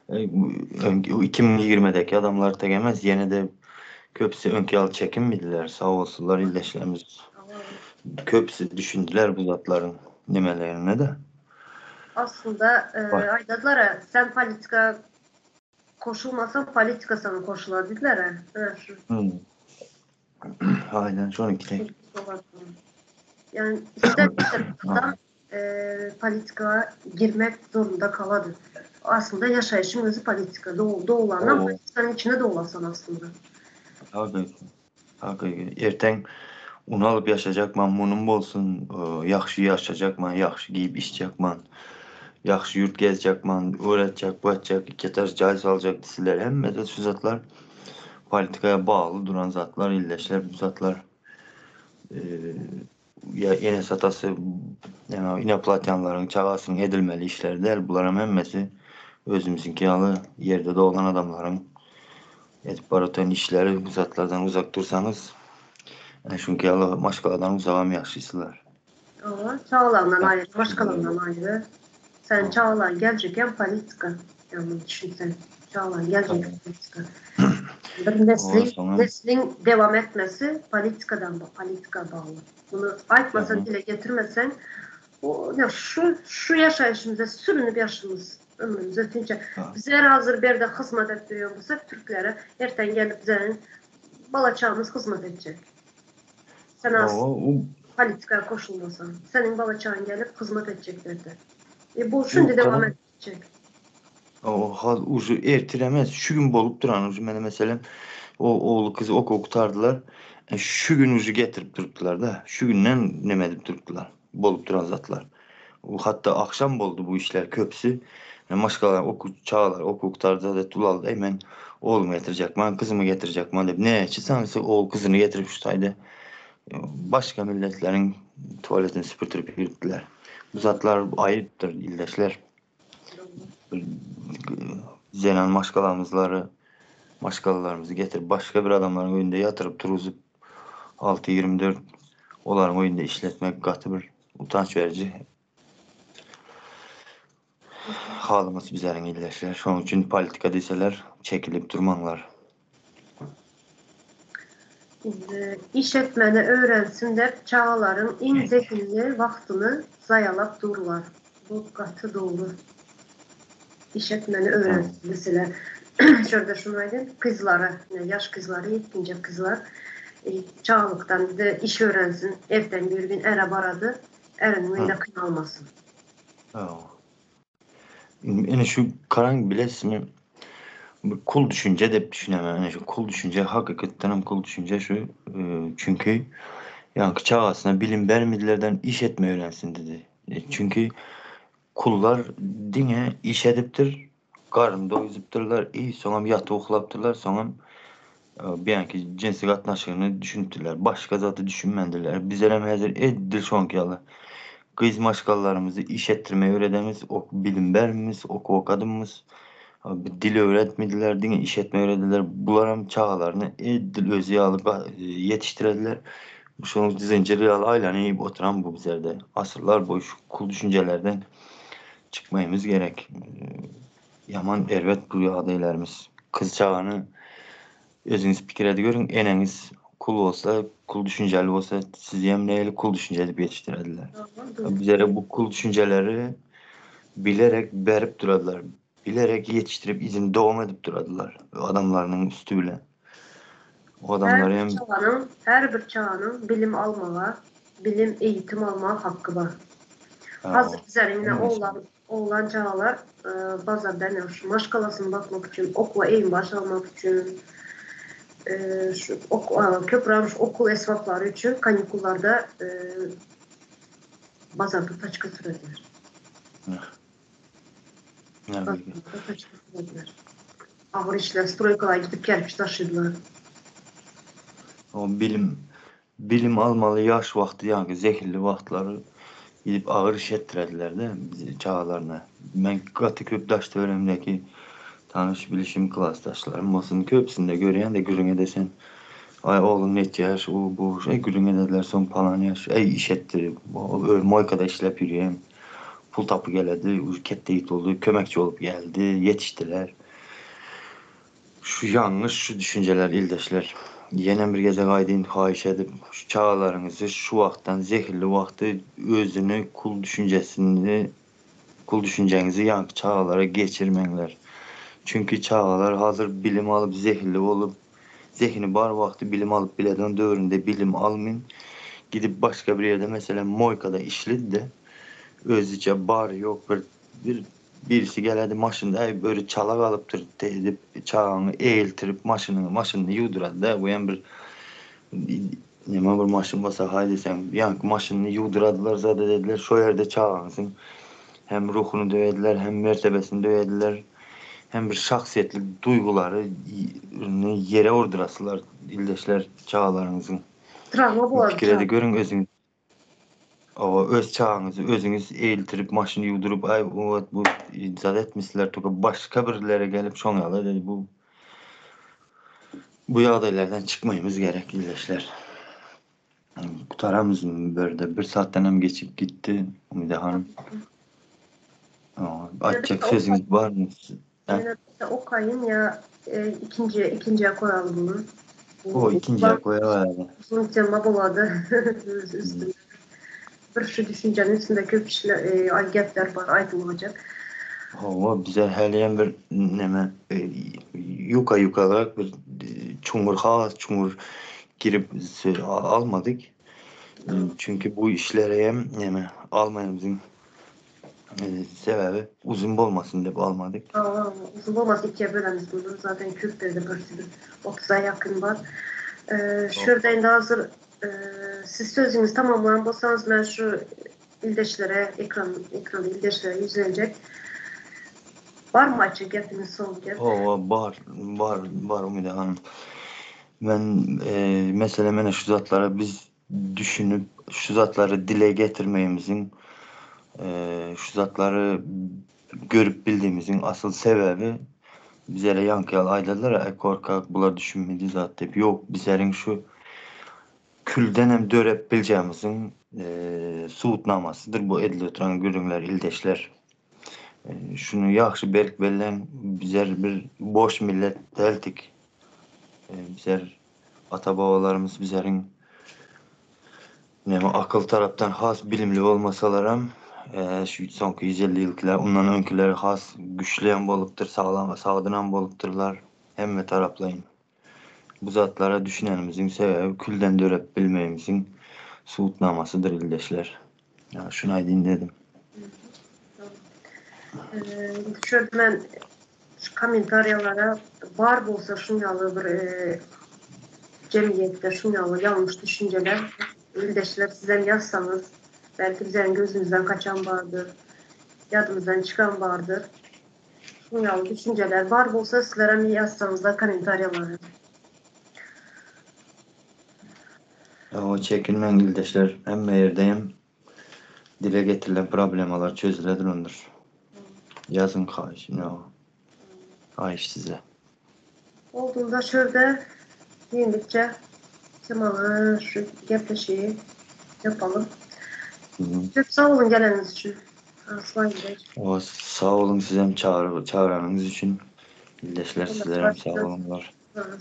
2020-däki adamlar tek emes, ýene-de köpüsi öňki ýaly çekinmediler. Sag bolsunlar ildeşlerimiz. Köpüsi düşündiler bu zatlaryň nimelerine-de. Aslynda aýdadylar-a, sen politika koşulmasaň, politika saňa koşular diýdiler-ä. Ine şu. Aýdan şonuňky. Ýani ister-istemez politika girmek zorunda kalady. Aslynda ýaşaýşyň özi politika. Doglandan politikanyň içinde doglasan aslynda. Hakyky. Hakyky. Erteň un alyp ýaşajakman, munum bolsun, ýagşy ýaşajakman, ýagşy giýip içjekman, ýagşy ýurt gezjekman, öwretjek, bu etjek, iki etaž jaý saljak diýseler, hemme-de şu zatlar politikaya bagly duran zatlar, ildeşler bu zatlar. Ýa enesi-atasy ýa inoplatýanlaryň çagasynyň edilmeli işleri däl. Bularam hemmesi özümiziňki ýaly ýerde doglan adamlaryň edip baratan işleri. Bu zatlardan uzak dursaňyz, ene şuňky ýaly maşgaladan uzagam ýagşysylar. Hawa, çagalaňdan aýry, maşgalaňdan aýry. Sen çagalaň geljegi hem politika. Ýa muny düşünseň, çagalaň geljegi politika. Bir nesliň, nesliň dewam etmesi politikadan, politika bagly. Muny aýtmasaň, dile getirmeseň, o ýa şu şu ýaşaýşymyzda sürünip ýaşymyz ömrümiz ötünçä. Bizler hazir bu ýerde hyzmat edip ýören bolsak türklere, erten gelip bizeniň bala-çagamyz hyzmat etjek. Sen az politika goşulmasaň, seniň bala-çagaň gelip hyzmat etjek bu ýerde. E bu şindi dewam etjek. O hal uje ertir emes, şu gün bolup duran uje mene meselem o ogly kyzy okuw gutardylar. E, şu gün uje getirip durupdylar da. Şu günden neme edip durupdylar. Bolup duran zatlar. O hatda akşam boldy bu işler köpüsi. E, maşgala okuw çagalar okuw gutardy da ulaldy. Ey men oglumy getirjek man, kyzymy getirjek man dep. Näçe sanysy ogul kyzyny getirip şu taýda e, başga milletleriň tualetini süpürtirip ýürüpdiler. Bu zatlar aýypdyr ildeşler. Zenan maşgalamyzlary maşgalalarymyzy getirip başga bir adamlaryň öýünde ýatyryp turuzyp 6-24 olaryň öýünde işletmek gaty bir utanç beriji halymyz bizleriň ildeşler. Şonuň üçin politika diýseler çekilip durmaňlar. Indi iş etmeni öwrensin dep çagalaryň iň zehinli wagtyny zaýalap durlar. Bu gaty dogry. Iş etmeni öwrensin. Meselem, şu ýerde şuny aýdaýyn, gyzlara, ýa ýaş gyzlary, ýetginjek gyzlar çagalykdan bize iş öwrensin, erten bir gün äre barady, äriniň öýünde kynalmasyn. Ine şu garaň bilesizmi bu kul düşünje dep düşünemän ine şu kul düşünje hakykatdan hem kul düşünje şu çünki ýaňky çagasyna bilim bermedilerden iş etme öwrensin dedi. Çünki kullar diňe iş edipdir garyn doýuzypdyrlar i soňam ýatyp uklapdyrlar soňam beýanki jinsi gatnaşygyny düşünipdirler başga zady düşünmändirler bizlerem häzir edil şoňky ýaly Gyz maşgalalarymyzy iş etdirmegi öwredemiz, ok bilim bermimiz, okuw okadymyz. Dil öwretmediler, diňe iş etmegi öwrediler. Bularam çagalaryny edil özi ýaly ýetişdirediler. Şonuň zynjyr ýaly aýlanyp oturan bu bizlerde. Asyrlar boýy şu kul düşünjelerden çykmaýymyz gerek. Ýaman erbet bu ýagdaýlarymyz. Kyz çagany Özüňiz pikir edip görüň, eneňiz kul bolsa, kul düşünjeli bolsa, sizi hem nähili kul düşünje edip ýetişdirediler. Bizlere bu kul düşünjeleri bilerek berip duradylar. Bilerek ýetişdirip yzyny dowam edip duradylar. Adamlarynyň üsti bilen. O adamlar hem her bir çaganyň bilim almaga, bilim, eýitim almaga haky bar. Hazır bizler ine oğlan oğlan çagalar bazarda ine şu maşgalasyny bakmak üçin, okuwa egin-baş almak üçin, şu köpräk şu okuw esbaplary üçin kanikullarda bazarda taçka sürediler. Agyr işler, stroýkalara gidip kerpiç daşydylar. O bilim bilim almaly ýaş wagty ýaňky zehilli wagtlary gidip agyr iş etdirediler-de çagalaryna. Men gaty köp daş-töweregimdäki tanyş bilişim klasdaşlarym bolsun köpüsinde görýän-de gürrüň edesen aý oglum neçe ýaş u bu şeý gürrüň edediler soň palan ýaş äý iş etdi moýkada işläp ýörýän. Pul tapy geledi, uj ketde ýigit boldy, kömekçi bolup geldi, ýetişdiler. Şu ýalňyş şu düşünjeler ildeşler. Ýenem bir gezek aýdyn haýyş edip, şu çagalaryňyzy şu wagtdan zehilli wagty özüni kul düşünjesini kul düşünjeňizi ýaňky çagalara geçirmeňler. Çünki çagalar hazir bilim alyp zehilli bolup Zehini bar wagty bilim alyp biledon döwründe bilim almyn gidip başga bir ýerde meselem moýkada işledi-de özüçe bar ýok bir bir birisi geledi maşynda äý böri çala galypdyr diýip çagaňy egiltirip maşynyňy maşynyny ýuwdurady-da bu hem bir neme bir maşyn bolsa haý diýseň ýaňky maşynyny ýuwduradylar zat edediler şo ýerde çagaňyzyň hem ruhuny döwediler hem mertebesini döwediler. Hem bir şahsyýetlik duýgulary ýere urdurasylar ildeşler çagalaryňyzyň. Trawma bolar Pikir ede görüň özüňiz. Owa öz çagaňyzy özüňiz eýiltirip maşyn ýuwduryp aý owat bu zat etmişler tuka başga birlere gelip şoň ýaly edeli bu bu ýagdaýlardan çykmaýymyz gerek ildeşler. Gutaramyz berde bir saatdan hem geçip gitti Umide hanım. Aýtjak sözüňiz barmy? Ýene okaýyn ýa e, ikinji ikinjiye koýaly bunu. O ikinjiye koýaly. Uzun tema bolady. Üstünde. Bir şu düşünjenin üstünde köp işler, e, gepler bar aýdylajak. Hawa, bize häliyem bir neme e, ýuka ýukarak bir çuňňur has çuňňur girip almadyk. Çünki bu işlere hem neme almaýamyzyň sebäbi uzyn bolmasyn diýip almadyk. Uzyn bolmasyn ikiye bölemiz bunu. Zaten Kürtlerde bir sürü 30'a yakın bar. Şurada indi hazır siz sözüňizi tamamlan bolsaňyz men şu ildeşlere ekran ekranda ildeşlere ýüzlenjek. Barmy aýtjak gepiňiz soňky gep? Hawa bar bar bar Umyda hanym. Men meselem ene şu zatlara biz düşünip şu zatlary dile getirmegimiziň şu zatlary görüp bildigimiziň asyl sebäbi bizlere ýaňky ýaly aýdadylar aý korkak bular düşünmedi zat diýip ýok bizleriň şu küldenem dörep biljegimiziň subutnamasydyr bu edilip oturan gürrüňler ildeşler. Şuny ýagşy berk belläň bizler bir boş millet däldik. Bizler ata babalarymyz bizleriň neme akyl tarapdan has bilimli bolmasalaram şu soňky 150 ýylkylar ondan öňkiler has güçli hem bolupdyr saglam sagdynam bolupdyrlar hemme taraplaýyn. Bu zatlara düşünenimiziň sebäbi külden dörep bilmegimiziň subutnamasydyr ildeşler. Ýa şuny aýdyn dedim. Şu ýerde men şu kommentariýalara bar bolsa şuň ýaly bir jemgyýetde şuň ýaly ýalňyş düşünjeler ildeşler sizem ýazsaňyz belki bizäň gözümizden gaçan bardyr, ýadymyzdan çykan bardyr. Şuň ýaly düşünjeler bar bolsa sizlerem ýazsaňyzlar kommentariýalara. Hawa çekinmäň ildeşler hemme ýerde hem dile getirilen problemalar çözüle durandyr. Ýazyň haýyş ine haýyş size. Bolduňda şurada giňlikçe temaly şu gepleşiği yapalım. Köp sag boluň geleniňiz üçin. Arslan Bey. O sag boluň sizem çagyranyňyz üçin. İldeşler sizlerem sag boluňlar.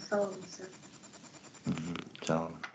Sag boluň size. Sag boluň.